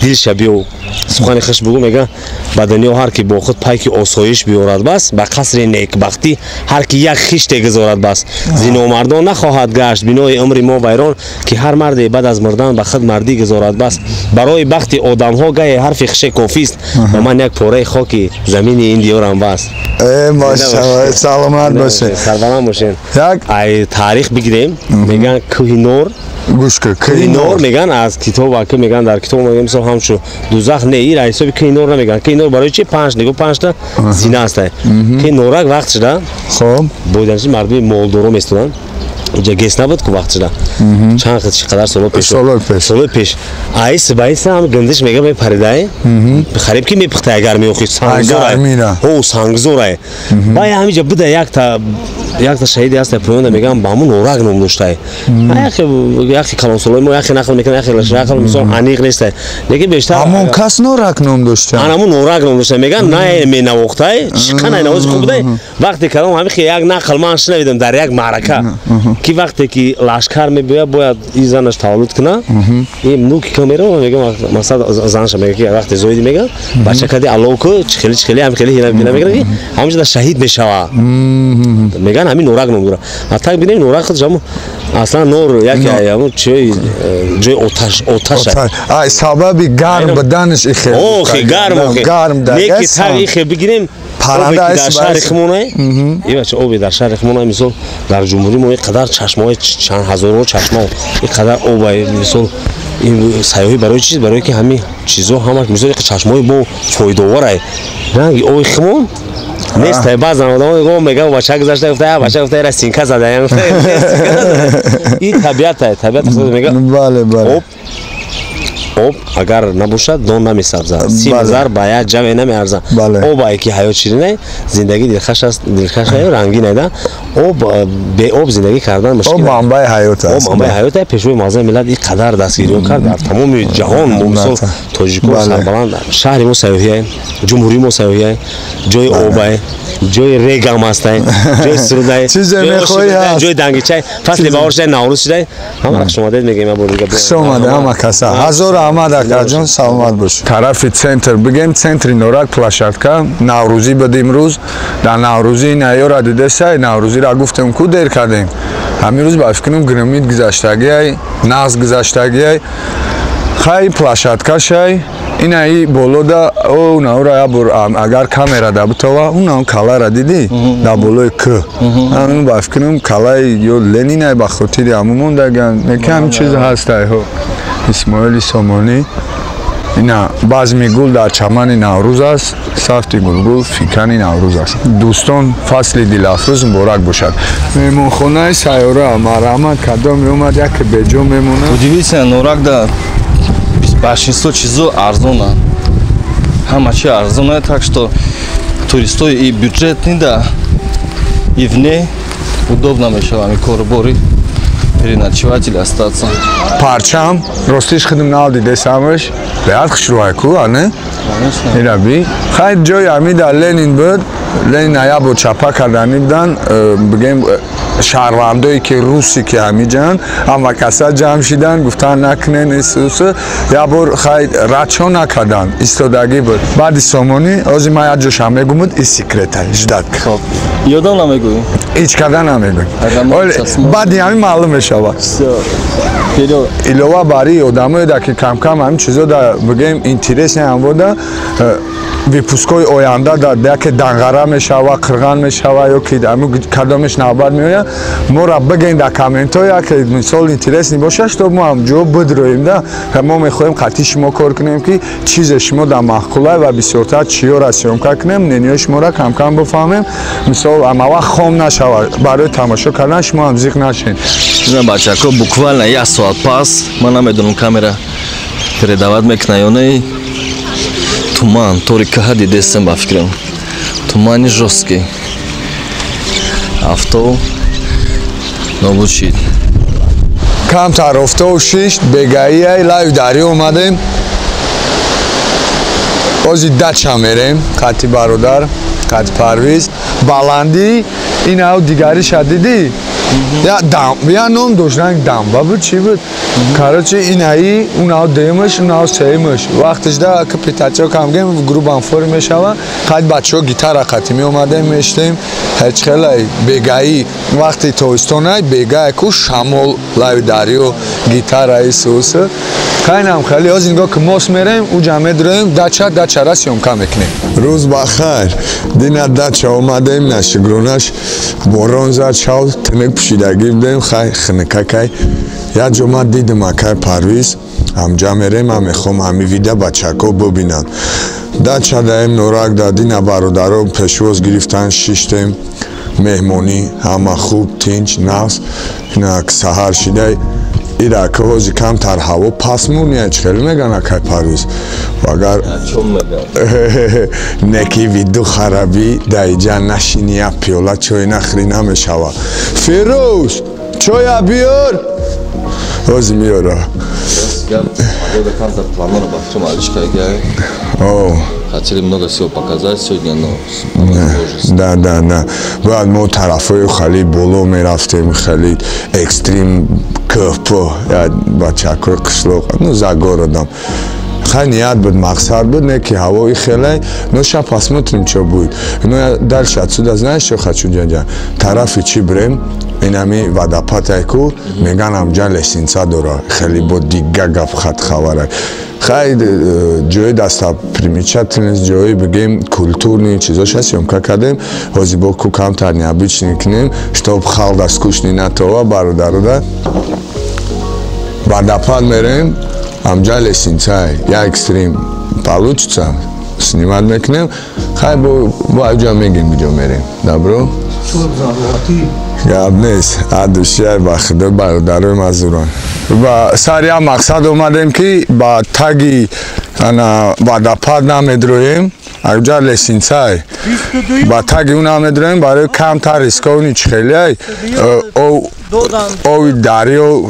дилша биё сухани хуш бугӯ, мега ба дунё ҳар ки бо худ пайки осоиш биёрад бас, ба қасри некбахтӣ ҳар ки як хиште гузорад бас. Зиномардон нахоҳад гашт бинои умри мо вайрон, ки ҳар марде баъд аз мурдан ба худ мардӣ гузорад бас. Барои бахти одамҳо гаҳе ҳарфи хуше кофист, ба ман як пораи хоки замини ин диёрам бас. Машаллоҳ, саломат бошед, сарбаланд бошед. Ай таърих бигирем, мегӯянд кӯҳи Нор, гӯш кун, кӯҳи Нор мегӯянд аз китоб, ака мегӯянд дар китоб мегӯянд мисол ҳамчун дузах не, ира ҳисоби кӯҳи Нор намегӯянд. Кӯҳи Нор барои чи панҷ нигоҳ панҷта зина аст. Кӯҳи Норак вақт шуда, хоб боиданчи мардуми молдоро местоданд. Инҷа гес набуд ку вақт шуда, чанд чӣ қадар соло пеш, соло пеш айс ба айс ҳам гандиш мега мепаридай, хариб ки мепухтай агар меохи сангзорай, ҳо сангзорай. Ба ҳаминҷа буда якта шаҳиде ҳаст поёнда, мегӯям ба ҳамун Норак ном доштай. Яхе калонсолои мо яхе нақл мекунанд, яхе нақл мисол аниқ нестай, лекин бештар ҳамон кас Норак ном дошта, ҳамун Норак ном дошта. Мегӯянд на менавохтай, чӣ қадар навози хуб будай. Вақте калом ҳамин як нақл ман шунавидам дар як маърака, ки вақте ки лашкар мебиёяд бояд ин занаш таваллуд кунад, ин нуки камера мегӯям масалан занаша мегӯяд ки вақте зоиди мегӯяд бача кади алло ку чихели чихели ҳам хеле ҳила бина мегӯяд ки ҳаминҷода шаҳид мешавад. Мегӯянд ҳамин Норак ном дорад. А так бинем Норак худаш ҳамун аслан нор яке ҳамун чой ҷои оташ, оташ. Ай сабаби гарм буданаш ихе. Охи гарм, охи гарм не ки так ихе бигирем паранда дар шаҳри химонай, ин бача оби дар шаҳри химонай, мисол дар ҷумҳурии мо ин қадар чашмаҳои чанд ҳазорҳо чашма, ин қадар об, мисол ин сайёҳӣ барои чиз, барои ки ҳамин чизҳо ҳамаш мисол чашмаҳои мо фоидаоварай. Ранги оби химон нест. Баъзан одамо мегӯянд бача гузашта гуфта, бача гуфта ира синка зада, ин табиат, табиат мегӯяд. Бале, бале. Об, об агар набошад дон намесабзад, сим зар ба як ҷамъе намеарзад. Об ае ки ҳаёт ширинай, зиндагӣ дилхаш аст, дилхаш аю рангин айда. Об бе об зиндагӣ кардан мушкил. Об манбаи ҳаёт аст. Об манбаи ҳаёт аст. Пешвои муаззами миллат ин қадар дастгириҳо кард дар тамоми ҷаҳон. Мо мисол тоҷикон сарбаланд, шаҳри мо сайёҳӣ, ҷумҳурии мо сайёҳӣ, ҷои обай, ҷои регам ҳастай, ҷои сурудай, чизе мехоҳӣ ҳаст, ҷои дангичай, фасли баҳор шудай, наврӯз шудай. Ҳама хуш омадед мегӯем. Хуш омада ҳама каса. Ҳазор раҳмат акаҷон, саломат бош. Тарафи центр бигем, центри Норак площадка наврӯзӣ буд имрӯз. Дар наврӯзӣ ин айёра дидесай, наврӯзиро гуфтем ку дер кардем. Ҳамин рӯз ба фикрам гримит гузаштагиай, нағз гузаштагиай. Хай площадкашай, инаи болода о наура я бур агар камера да бутова, уна калара дидӣ дар болои к. Ҳамин ба фикрам калаи ё Ленинай ба хотири ҳамун мондаган. Неки ҳамин чиз ҳастай ҳо. Исмоили Сомонӣ. Ина базми гул дар чамани Наврӯз аст, сафти гулгул фикани Наврӯз аст. Дӯстон, фасли дилафрӯз муборак бошад. Меҳмонхонаи Сайёра, марҳамат, кадом меомад, яке беҷо мемонад. Удивительно, Норакда большинство чизо арзона. Ҳама чи арзона, так что туристои и бюджетный да и вне удобно мешавад ами корубори переночевать или остаться. Парчам, ростиш хидм нав дидесамаш, беҳад хушрӯай ку, ане? Ира би. Хай ҷои ами дар Ленин буд, Ленин ая бо чапа кардани будан, бигем шаҳрвандое ки руси ки ҳамиҷан, ҳама каса ҷамъ шидан, гуфтан накунен исус, як бор хай радшо накардан, истодагӣ буд. Баъди Сомонӣ, ҳозир ман як ҷошам мегумуд, и секрета, ждать. Хоб, ёдам намегӯӣ? Ҳеҷ када намегӯй. Баъди ҳамин маълум мешавад. Илова бар ин одамое да ки камкам ҳамин чизо да бигем интересне ҳам буда, выпускҳои оянда да яке данғара мешава, қирған мешава ё ки кадомеш навбат меояд, моро бигӯен дар комментҳо, яке мисол интересный бошад, чтоб мо ҳам ҷо бидроем да. Мо мехоҳем қатъи шумо кор кунем, ки чизе шумо дар маъқулай ва бисёртар чиёра съёмка кунем, мнениҳои шуморо камкам бифаҳмем. Мисол ҳамавақт хом нашавад, барои тамошо кардан шумо ҳам зиқ нашед. Бачако, буквально як соат пас, ман намедонам камера передавать мекуна ё не, туман тори каҳа дидестем, ба фикрам тумани жёсткий, авто нобуд шид. Камтар офтоб шишт, бегаияй лави дарё омадем. Ози дача мерем, қати бародар, қати Парвиз. Баландӣ ин ав дигариша дидӣ? Я дам, я ном дошт, ранг дамба буд, чӣ буд? Короче, инаи, унав демаш, унав сеюмаш. Вақташ да ки пятачок ҳам гем, грубам форм мешава. Қад бачаҳо гитара қати меомадем, мештем. Ҳеҷ хелай бегаӣ вақти тобистонай бегае ку шамол лави дарё гитара исус. Хайнам хеле ҳозир нигоҳ ки мос мерем, уҷа медроем, дача, дачара съёмка мекунем. Рӯз ба хайр. Дина дача омадем, нашигрунаш борон зад, шав тинак пӯшидагӣ будем, хай хинакакай. Як ҷо ман дидам акай Парвиз, ҳамҷа мерем, ман мехоҳам ҳами вида бачако бибинанд. Дача даем Норак да дина бародаро пешвоз гирифтан, шиштем, меҳмонӣ, ҳама хуб, тинч, нафс. Инак саҳар шидай, ира ки ҳозир камтар ҳаво пасмурния, чӣ хеле меган акай Парвиз. Агар неки виду харабӣ даиҷа нашини, як пиёла чой нахӯрӣ намешава. Фирӯз, чоя биёр. Ҳозир меёра. Хотели много всего показать сегодня, но да, да, да. Баъд мо тарафҳои хеле боло мерафтем, хеле экстрим кӯҳпӯ, бачакҳои қишлоқ, ну за городом. Хай ният буд, мақсад буд, не ки ҳавои хеле, но ща посмотрим, что будет. Но я дальше отсюда, знаешь, что хочу, дядя? Тарафи чӣ брем? Инами водопадай ку, меган амҷа лесинца дора, хеле бо дига гап хат хабарай. Хай ҷои достопримечательность, ҷои бигем культурный чизоша съёмка кардем. Ҳозир бо ку камтар необычный кунем, чтоб халқ скучный натова бародарода. Водопад мерем, амҷа лесинцай, я экстрим получится, снимать мекунем. Хай бо аҷа мегем куҷо мерем. Добро? Гап нест, адушай ба худо бародарои мазурон. Ба сари як мақсад омадем ки ба таги ана водопад намедроем, аҷа лесинцай. Ба таги ӯ намедроем, барои камтар рисковни чихелиай, ови дарё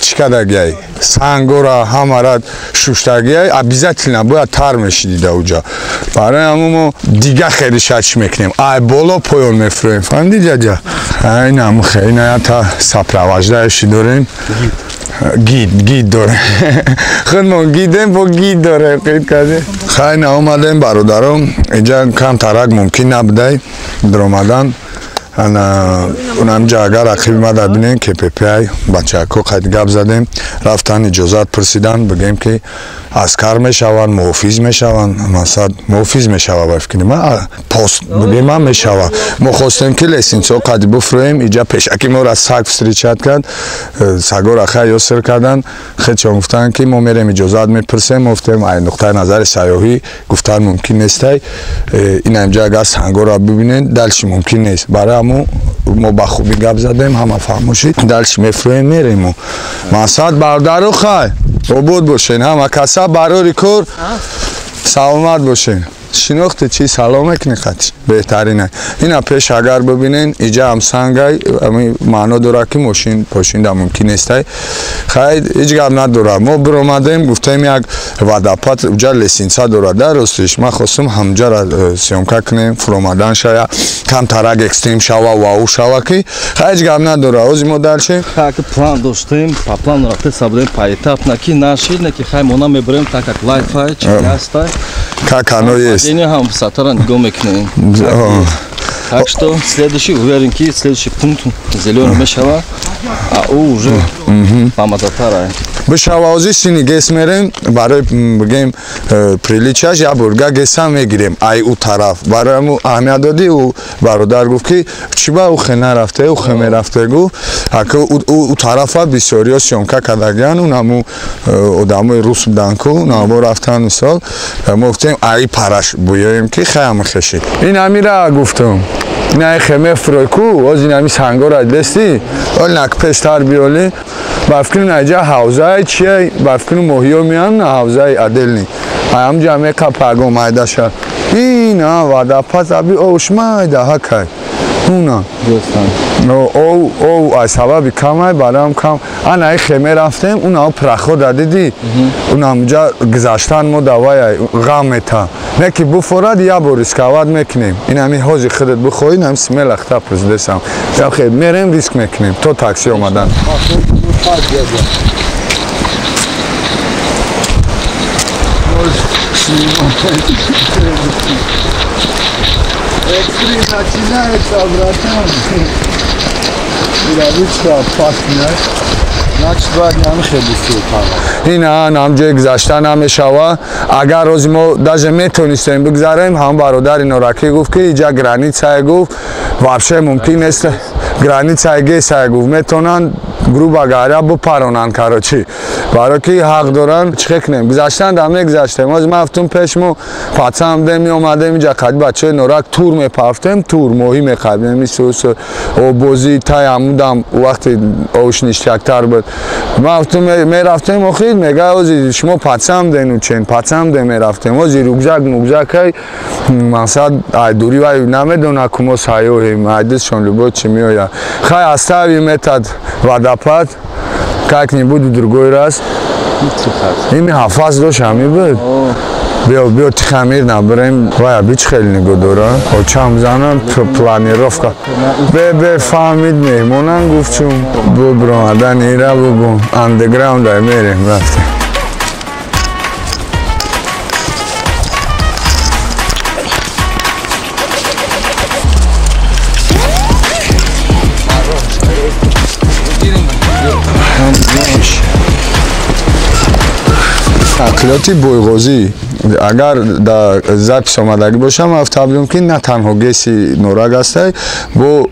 чӣ кардагиай, сангора ҳамара шуштагиай, обязательно бояд тар мешидида уҷа. Барои ҳамон мо дига хеле шач мекунем, ай боло поён мефурӯем. Фаҳмидӣ, дядя? Инам ина ята сопровождающий дорем, гид, гид дорем. Худмон гидем, бо гид дорем. Қид кардем. Хай наомадем бародаром, инҷа камтарак мумкин набудай даромадан. Унамҷа агар ақиби ма дар бинен КПП бачаҳако қайд гап задем, рафтан иҷозат пурсидан, бигем ки аскар мешаванд, муҳофиз мешаванд, масалан муҳофиз мешава ба фикри ма, пост бигем ҳам мешава. Мо хостем ки лестницао қади буфурӯем, иҷа пешаки моро саг встречать кард, сагора хай ёсир кардан, хечон гуфтанд ки мо мерем иҷозат мепурсем, мо гуфтем ай нуқтаи назари сайёҳӣ гуфтан мумкин нестай, ин инҷа агар сангора бибинед дальше мумкин нест. Барои ҳамун мо ба хубӣ гап задем, ҳама фаҳмошид, дальше мефурӯем мерем. Масад бародару хай обод бошен, ҳама каса барори кор саломат бошен. Шинохти чӣ салом мекунӣ қатиш беҳтарина. Ина пеш агар бибинен иҷа ҳам сангай, маъно дорад ки мошин пошинда мумкин нестай. Хай ҳеҷ гап надорад. Мо биромадем, гуфтем як водопад уҷа лестница дорад, да ростиш. Ман хостум ҳамҷара съёмка кунем, фуромадан шая, камтарак экстрим шава, вау шава ки хай ҳеҷ гап надорад. Ҳозир мо дальше как план доштем, по плану рафта будем, поэтапно ки нашид, не ки хай мо намебарем, так как лайфай чи ҳастай. Как оно есть. Ҳам сатара нигоҳ мекунем. Так что следующий, уверен ки следующий пункт зелёный мешава, а ӯ уже мамадатара. Бишава ҳозир сини ГЭС мерем, барои бигем приличаш як бурга ГЭСа мегирем ай ӯ тараф. Барои ҳамун аҳамият додӣ, ӯ бародар гуфт ки чӣ ба ӯ хе нарафте, ӯ хе мерафте гуфт. Ака ӯ тарафа бисёриҳо съёмка кардагиян, ун ҳамун одамои рус буданд ку, намо рафтан мисол. Мо гуфтем ай параш буёем ки хай ҳама хешид. Ин ҳамира гуфтум. Ин ай хе мефурӯй ку, ҳозир ин ҳами сангора дидестӣ, ҳол нак пештар биёлӣ. Ба фикри наҷа ҳавзаи чия, ба фикри моҳиё меян, на ҳавзаи аделни. Ай ҳамҷа меқапагом майдаша. Ина водопад аби ош майда ҳакай. Уна. Ов ай сабаби камай, барам кам. Ана ай хеме рафтем, уна прохода дидӣ. Уна ҳамҷа гузаштан мо давай ай ғам мета. Не ки буфорад, як бор рисковать мекунем. Ин ҳами ҳозир худат бихоҳӣ, ин ҳами смело хта президесам. Мерем риск мекунем то такси омадан. Экстрим начинается, братан. Ручка опасная. Значит, бояд намехебистӣ. Ина намҷои гузашта намешава. Агар рӯзи мо даже метонистем бигзарем, ҳам бародари Норакӣ гуфт ки иҷа границае гуфт, вообще мумкин нест. Границаи ГЭСае гуфт, метонанд грубо говоря бупаронанд, короче. Барои ки ҳақ доранд, чӣ кунем? Гузаштан да мегузаштем. Ҳозир ман гуфтум пеш мо пацан будем, меомадем иҷа қади бачаҳои Норак тур мепафтем, тур моҳӣ меқабидем, исус оббозӣ тай ҳамудам вақте овш ништяктар буд. Ман гуфтум мерафтем, охир мега ҳозир шумо пацан буден учен, пацан будем мерафтем. Ҳозир рюкзак мугзакай мақсад ай дури вай намедона ку мо сайёҳем, ай дастшон любой чӣ меояд. Хай оставим этот водопад как-нибудь в другой раз. Ими ҳафаз дошт ҳами буд. Биё, биё тихамир набарем. Вай аби чӣ хеле нигоҳ дора. Очам занам планировка. Бе бе фаҳмид меҳмонам гуфт чун бубромадан ира бубум. Андеграунд ай мерем рафтем. Нақлиёти Бойғозӣ агар дар запис омадагӣ бошам, ман гуфта ки на танҳо ГЭСи Норак ҳастай, бо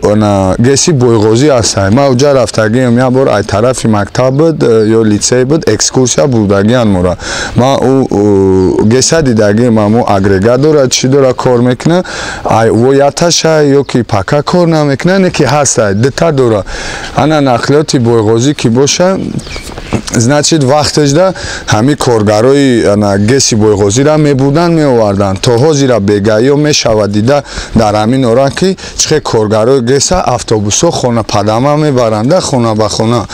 ГЭСи Бойғозӣ ҳастай. Ман уҷа рафтагиам як бор ай тарафи мактаб буд ё литсей буд, экскурсия бурдагиан мора. Ман ӯ ГЭСа дидагиам, амо агрегат дорад, чӣ дорад, кор мекунад, ай во яташа ё ки пака кор намекунад, не ки ҳастай, дута дорад. Ана нақлиёти Бойғозӣ ки боша, значит вақташда ҳами коргарои ГЭСи Бойғозиро мебурданд, меоварданд. То ҳозира бегаиё мешавад дида дар ҳамин Норак ки чӣ хел коргарои ГЭСа автобусҳо хона падама мебаранда, хона ба хона.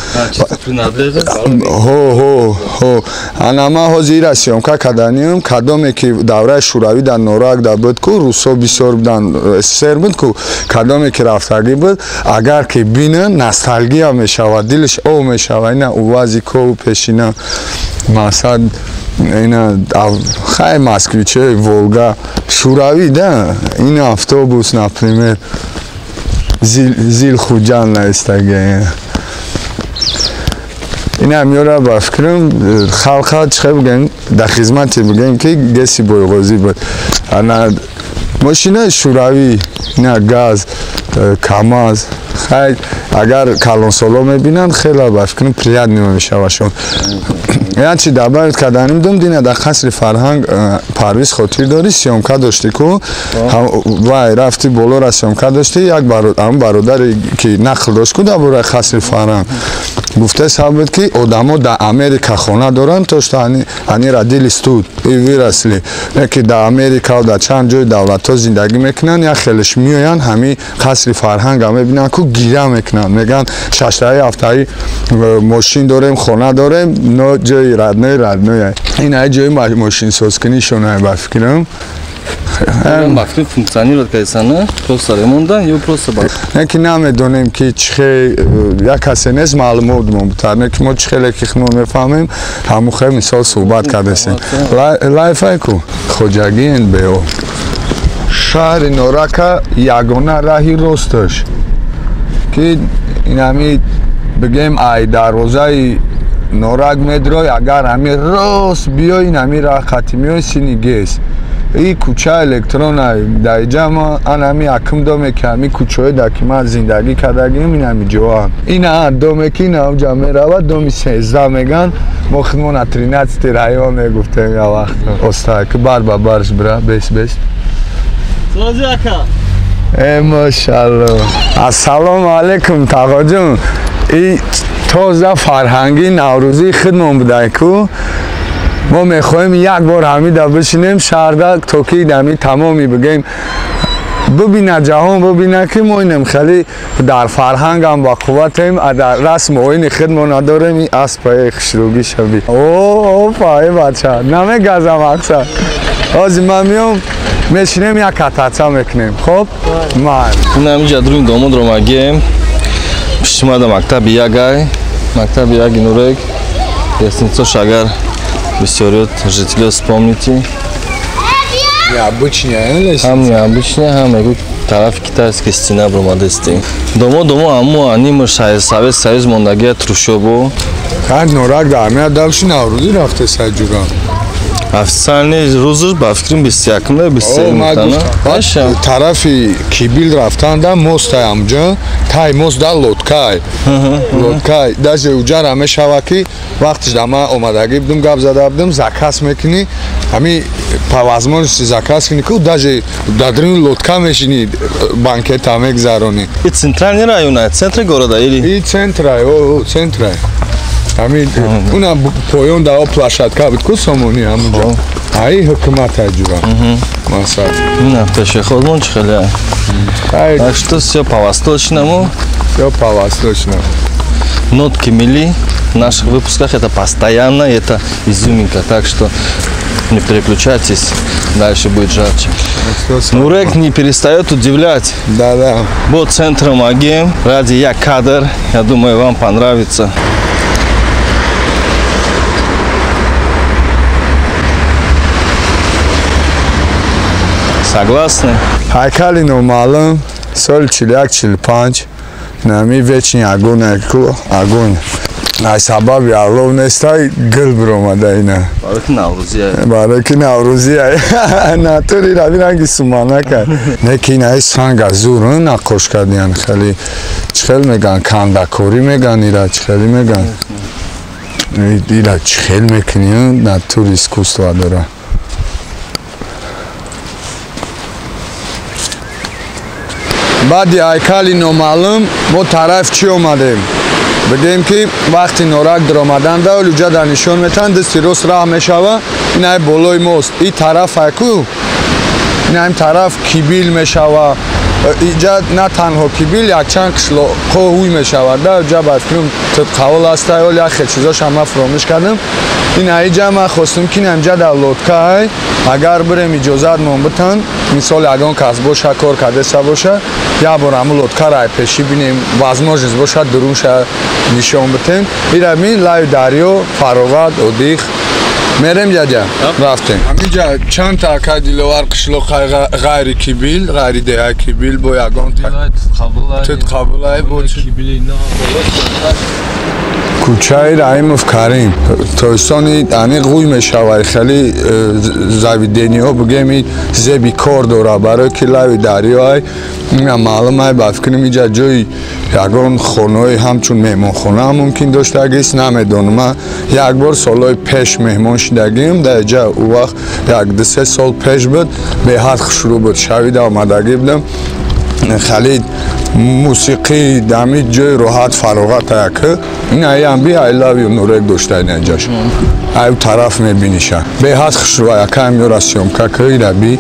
Ҳо ҳо ҳо. Ана ман ҳозир ира съёмка карданиам, кадоме ки давраи шӯравӣ дар Норак да буд ку, русҳо бисёр буданд, СССР буд ку, кадоме ки рафтагӣ буд, агар ки бинанд ностальгия мешавад, дилаш ов мешавад. Ина увази кову пешина масад ина хай москвиче, Волга, шӯравӣ да, ин автобус например. Зил Хуҷанд наистаги. Ина меёра ба фикрам халқа чихе бигем дар хизмате бигем ки ГЭСи Бойғозӣ буд. Ана мошинаи шӯравӣ, ина газ, КамАЗ. Хай агар калонсоло мебинанд хеле ба фикрам приятно мешавашон. Як чи добавить карданим дум дина дар қасри фарҳанг Парвиз хотир дорӣ съёмка дошти ку вай рафти болора съёмка дошти як ҳамн бародаре ки нақл дошт ку дар бораи қасри фарҳанг гуфта сабаб буд ки одамо дар Америка хона доранд то что они родились тут и выросли, ки дар Америка дар чанд ҷои давлатҳо зиндагӣ мекунанд, як хелеш меоянд ҳамин қасри фарҳанга мебинанд ку гиря мекунанд, мегӯянд шаштаи ҳафтаи мошин дорем, хона дорем, но ҷои родной родной. Ин ай ҷои мошинсозкунишон ба фикрам. Ба фикр функционировать кардисана, просто ремонт ё просто ба. Не ки намедонем ки чихе як касе нест маълумот мо бутар, не ки мо чихеле ки мо мефаҳмем, ҳамун хел мисол суҳбат кардесем. Лайфай ку хоҷагӣ НБО. Шаҳри Норака ягона раҳи росташ ки инами бигем ай дарвозаи Норак медрой, агар ҳами рост биёй, инами раҳ хати меёй сини ГЭС. И кӯча электронай дар иҷа ма ан ҳами акм доме ки ҳами кӯчаҳое дар ки ман зиндагӣ кардагим ин ҳами ҷоа. Ина доме ки ина ҷа меравад доми 13 меган, мо худмон а 13 район мегуфтем я вақт. Оста ки бар ба барш бира бес бес. Сози ака. Э машалло. Ассалому алайкум тағоҷон. И тоза фарҳанги наврӯзии худмон будай ку. Мо мехоҳем як бор ҳамида бишинем шаҳрда то ки ҳами тамоми бигем бибинад ҷаҳон бибинад ки мо инем хеле дар фарҳангам ба қувватем, дар расму оини худмо надорем. Ин аспаи хушрӯгӣ шаби. О опа э бача намегазам аксар. Ҳозир ман меом мешинем як катаца мекунем. Хоб ман ин ҳамиҷа дуруни домодро магем пишти мактаби ягай, мактаби яги Нурек, лестницош агар бисёриёт жителё вспомните. Необычная лестница. Ҳам необычная, ҳам мегӯ тарафи китайская стена бромадести. Домо домо ҳамо анимаш Совет Союз мондагия трущобо. Хай Норак дар ҳамин давши наврӯзӣ рафте сайҷуган. Официальный рӯзаш ба фикрам 21-м 23-м. Тарафи Кибил рафтанда мостай амҷа, тай мост да лодкай. Лодкай даже уҷара мешава ки вақтиш да ман омадагӣ будум, гап зада будум, заказ мекунӣ, ҳами по возможности заказ кунӣ ку даже дар даруни лодка мешинӣ, банкета мегзаронӣ. И центральный район, центр города или? И центрай, о, центрай. Ҳамин уна поён да площадка буд ку сомонӣ ҳамунҷо. Ай ҳукумат аҷура. Масал. На пешеходмон чӣ хеле. Так что все по-восточному. Все по-восточному. Нотки мили в наших выпусках это постоянно, это изюминка, так что не переключайтесь, дальше будет жарче. Нурек не перестает удивлять. Да-да. Вот центром Агем, ради я кадр, я думаю, вам понравится. Согласны? Ҳайкали номаълум соли 41-45 нами вечный огонь ку огонь. Ай сабаби алов нестай гул биромада ина. Барои наврӯзия. Барои ки наврӯзия. Натури рави ранги суманака. Не ки ина санга зур наққош кардиян хеле чихел меган кандакорӣ меган ира чихелӣ меган. Ира чихел мекунӣ натури искусство дора. Баъди ҳайкали номаълум мо тараф чӣ омадем? Бигем ки вақти Норак даромаданда олуҷа дар нишон метаҳанд, дасти рост раҳ мешава, ин ай болои мост. И тараф айку, ин ҳам тараф Кибил мешава. Иҷа на танҳо Кибил, якчанд қишлоқҳо ҳуй мешавад. Да ҷа ба фикрам тибқавол аста, оли як хел чизош ҳама фуромӯш кардам. Ин аиҷа ман хостум ки инҷа дар лодка ай, агар бирем иҷозатмон битан, мисол ягон кас боша, кор кардеса боша, як бор ҳамун лодкаро ай пешӣ бинем, возможность бошад дурунша нишон битем. Ира бин лаи дарё, фароғат, одих. Мерем дядя, рафтем. Ҳаминҷа чанд та акай Диловар қишлоқ ғайри Кибил, ғайри деҳаи Кибил бо ягон тут қабулай бо кӯчаи Раҳимов Карим. Тоистони аниқ ғӯй мешавад, хеле заведениҳо бигем зеби кор дора, барои ки лави дарёай ина маълум ай, ба фикрам инҷа ҷои ягон хонаҳои ҳамчун меҳмонхона мумкин доштагист, намедонам. Ман як бор солҳои пеш меҳмон шидагим, дар ҷа ӯ вақт як ду-се сол пеш буд, беҳад хушрӯ буд, шавида омадагӣ будам. Хеле мусиқӣ дами ҷои роҳат фароғат як ин аям би I love you Нурек дошта ин ҷош. Ай тараф мебиниша. Беҳад хушрӯ якам ёра съёмка кира би.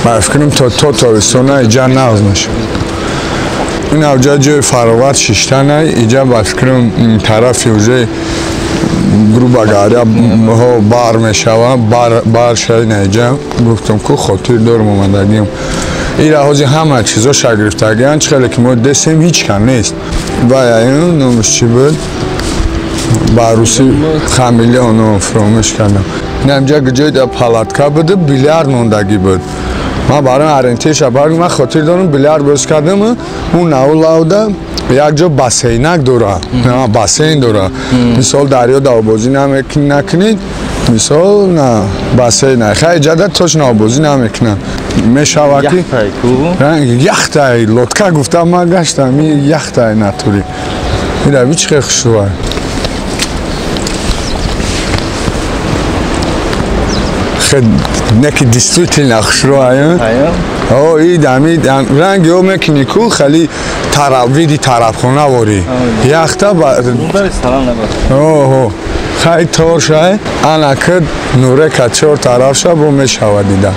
Ба фикрам то тобистона иҷа нағз мешавад. Ин авҷа ҷои фароғат шиштанай, иҷа ба фикрам тарафи уже грубо говоря бар мешавад, бар шаи наиҷа гуфтам ку хотир дорам омадагиам. Ира ҳозир ҳама чизоша гирифтагиан, чӣ хеле ки мо десем ҳеҷ кам нест. Вай аю номаш чӣ буд? Ба русӣ хамелеон фуромӯш кардам. Инамҷа ҷои палатка буд, билярд мондагӣ буд. Ман барои ориентирша барои ман хотир дорам билярд боз кардам, он навлавда як ҷо бассейнак дора, бассейн дора. Мисол дарё давбозӣ накунед, мисол на бассейн. Хай ҷада точно обозӣ намекунам. Мешавад ки яхтай лодка гуфтам, ман гаштам, ин яхтай натури. Ира чӣ хел хушрӯ. Неки действительно хушрӯ ай. О, и дами ранги о мекунӣ ку хеле види тарабхона ворӣ. Яхта ба оҳо хай тор шай, ана ки Нурека чор тараф ша бо мешавад дида.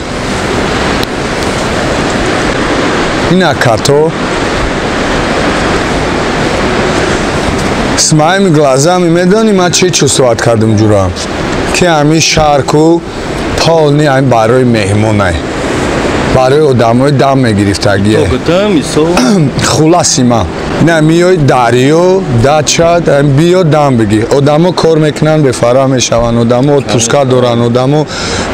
Ина като с моими глазами медонӣ ман чӣ чувствовать кардам ҷура, ки ҳамин шаҳр ку полный ай барои меҳмонай, барои одамои дам мегирифтагие. Хуласи ман на миёй дарё дача биё дам бигир. Одамо кор мекунанд, бефара мешаванд, одамо отпуска доранд, одамо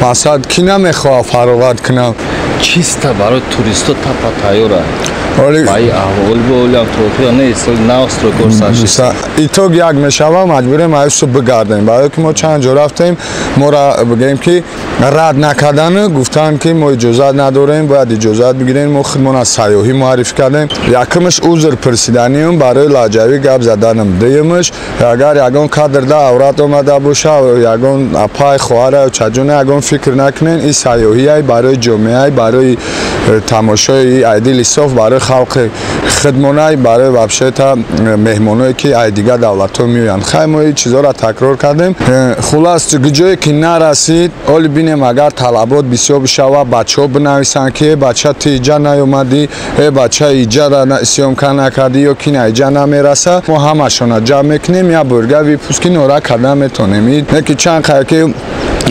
масалан ки намехоҳад фароғат кунанд. Чиста барои туристо тапа тайёра. Итог як мешава, маҷбурем аюсу бигардем. Барои ки мо чанд ҷо рафтем, моро бигӯем ки рад накардану гуфтанд ки мо иҷозат надорем, бояд иҷозат бигирем. Мо худмон аз сайёҳӣ муаррифӣ кардем. Якумаш узр пурсиданиам барои лаҳҷавӣ гап заданам. Дуюмаш агар ягон кадрда аврат омада боша, ягон апай, хоҳара, чаҷона, ягон фикр накунен, ин сайёҳиай барои ҷомеай, барои тамошои айдили соф, барои халқи хидмонай, барои вообще-то меҳмоное ки ай дигар давлатҳо меоянд. Хай мо ин чизҳоро такрор кардем. Хулас ҷое ки нарасид, оли бинем агар талабот бисёр бишава, бачаҳо бинависанд ки э бача ту иҷа наёмадӣ, э бача иҷара съёмка накардӣ ё ки на иҷа намераса, мо ҳамашона ҷамъ мекунем, як бурга выпуски нора карда метонем. Не ки чанд қайр ки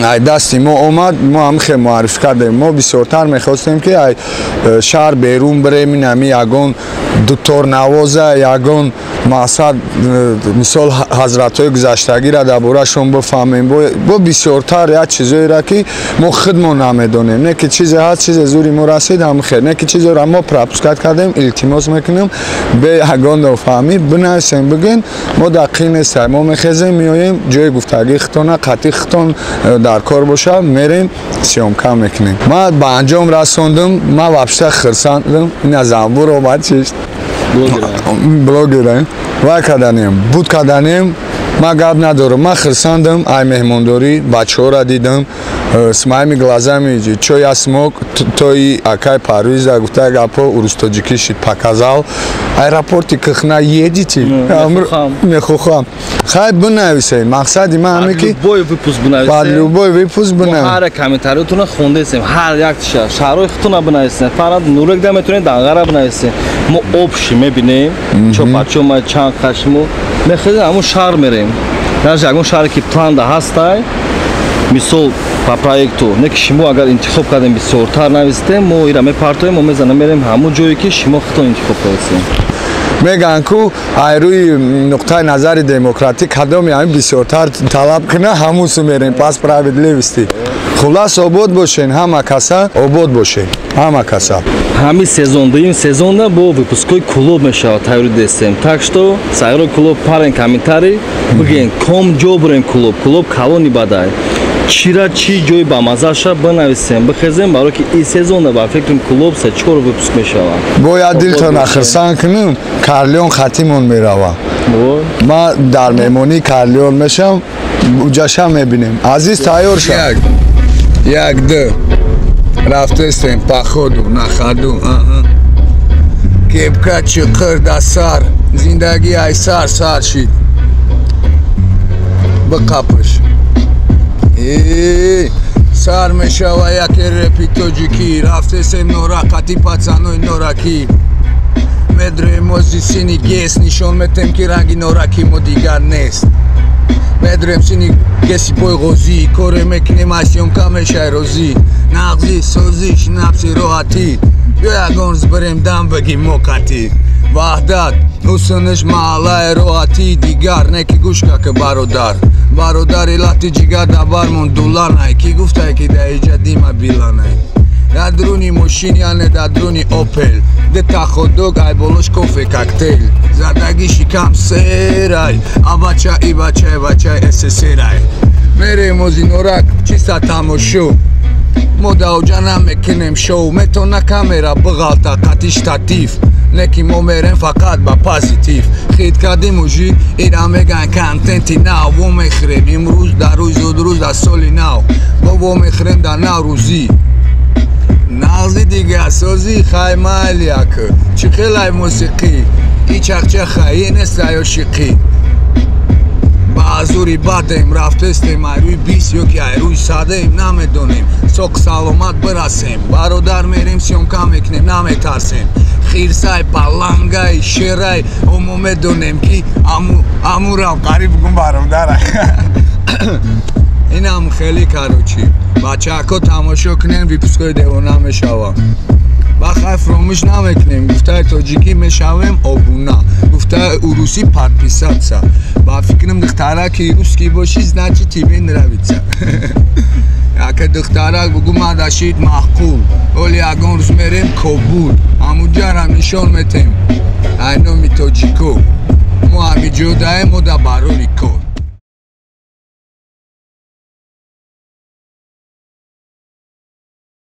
ай дасти мо омад, мо ҳам хел муаррифӣ кардем. Мо бисёртар мехостем ки ай шаҳр берун бирем, инами ягон дуторнавоза, ягон мақсад мисол ҳазратҳои гузаштагиро дар борашон бифаҳмем. Бо бисёртар як чизоеро ки мо худмон намедонем. Не ки чизе ҳаст, чизе зури мо расид, ҳам хел. Не ки чизеро мо пропускат кардем, илтимос мекунем бе ягон нофаҳмӣ бинависем, бигӯен мо дар қин нестем, мо мехезем, меоем ҷои гуфтагии худтона, қатъи худтон дар кор боша, мерем съёмка мекунем. Ман ба анҷом расондам, ман вообще хурсандам. Ина занбур омад чист блогера вай карданем, буд карданем. Ман гап надорам, ман хурсандам ай меҳмондорӣ, бачаҳоро дидам с моими глазами, чо я смог, тои акай Парвиза гуфта гапо урус-тоҷикӣ шид показал. Аэропорти кихна едете? Мехохам. Хай бинависед. Мақсади ман ҳаме ки любой выпуск бинависед. Ба любой выпуск бинависед. Ҳар комментариятонро хондесем, ҳар як шаҳрҳои худтонро бинависед. Фақат Нурек да метавонед, Данғара бинависед. Мо общий мебинем, чо бачо ма чанд қашмо мехезем, ҳамон шаҳр мерем. Даже ягон шаҳре ки планда ҳастай, мисол по проекту, не ки шумо агар интихоб кардем бисёртар нависем, мо ира мепартоем, мо мезанем мерем ҳамон ҷое ки шумо худтон интихоб кардесем. Мегӯянд ку ай рӯи нуқтаи назари демократӣ кадоми ҳамин бисёртар талаб куна, ҳамун су мерем, по справедливости. Хулас, обод бошен ҳама каса, обод бошен ҳама каса. Ҳамин сезон, дуюм сезонда бо выпускҳои клуб мешавад, тайёрӣ дестем. Так что сайрои клуб парен, комментарий бигӯен, ком ҷо бурем клуб, клуб калони бадай, чира чӣ ҷои бамазаша бинависем, бихезем, барое ки ин сезонда ба фикрам клуб се чор выпуск мешавад. Бояд дилтона хирсан кунем, Карлион хатимон мерава. Ман дар меҳмонии Карлион мешам, уҷаша мебинем. Азиз, тайёр шав. Як, ду, рафтестем походу на ходу, кепка чиқир да сар, зиндагӣ ай сар сар шид, биқапш сар мешава яке репи тоҷикӣ. Рафтесем норақати пацанои норакӣ, медроем ози сини ГЭС, нишон метем, ки ранги нораки мо дигар нест. Медроем сини ГЭСи Пойғозӣ, коре мекунем, ай съёмка мешай розӣ, нағзӣ созиш нафси роҳатӣ. Биё ягон рӯз бирем дам бигим мо қатӣ Ваҳдат ҳусуниш маҳаллаи роҳатӣ дигар не ки гӯш ка, ки бародар, бародари лати ҷигар дар бармон дуланай, ки гуфтай, ки дар иҷа Дима Биланай. Дар дуруни мошин, яъне дар дуруни Опел, дета хот-дог, ай болош кофе, коктейл, задагӣ шикам серай, абача и бачай, бачай СССРай. Мерем ози Норак, чиста тамошо, мо даоҷа намекунем шоу, метона камера биғалта қати штатив, лекин мо мерем фақат ба позитив. Хит кардим ужи, ира меган контенти нав. Вомехӯрем имрӯз дар рӯзи зудрӯз, дар соли нав бо вомехӯрем дар наврӯзӣ. Нағзи дига созӣ хай майли, ак чӣ хелай мусиқӣ и чахчахай нест ошиқӣ. Ба азури бадем рафтестем, ай рӯи 20 ё ки ай рӯи садем, намедонем, соқ саломат бирасем. Бародар, мерем, съёмка мекунем, наметарсем, хирсай, палангай, шерай, мо медонем, ки амурам қариб гум, бародара. Инам хеле, короче, бачаҳако, тамошо кунем, выпускҳои девона мешава. Ба хай, фуромӯш намекунем, гуфтаи тоҷикӣ мешавем обуна, гуфтаи урусӣ подписаться. Ба фикрам, духтараки русский бошӣ, значит, тебе нравится. Яке духтарак бугу ман дашид маъқул, оли ягон рӯз мерем Кобул, ҳамуҷарам нишон метем ай номи тоҷико. Мо ҳамиҷодаем, мо да барори.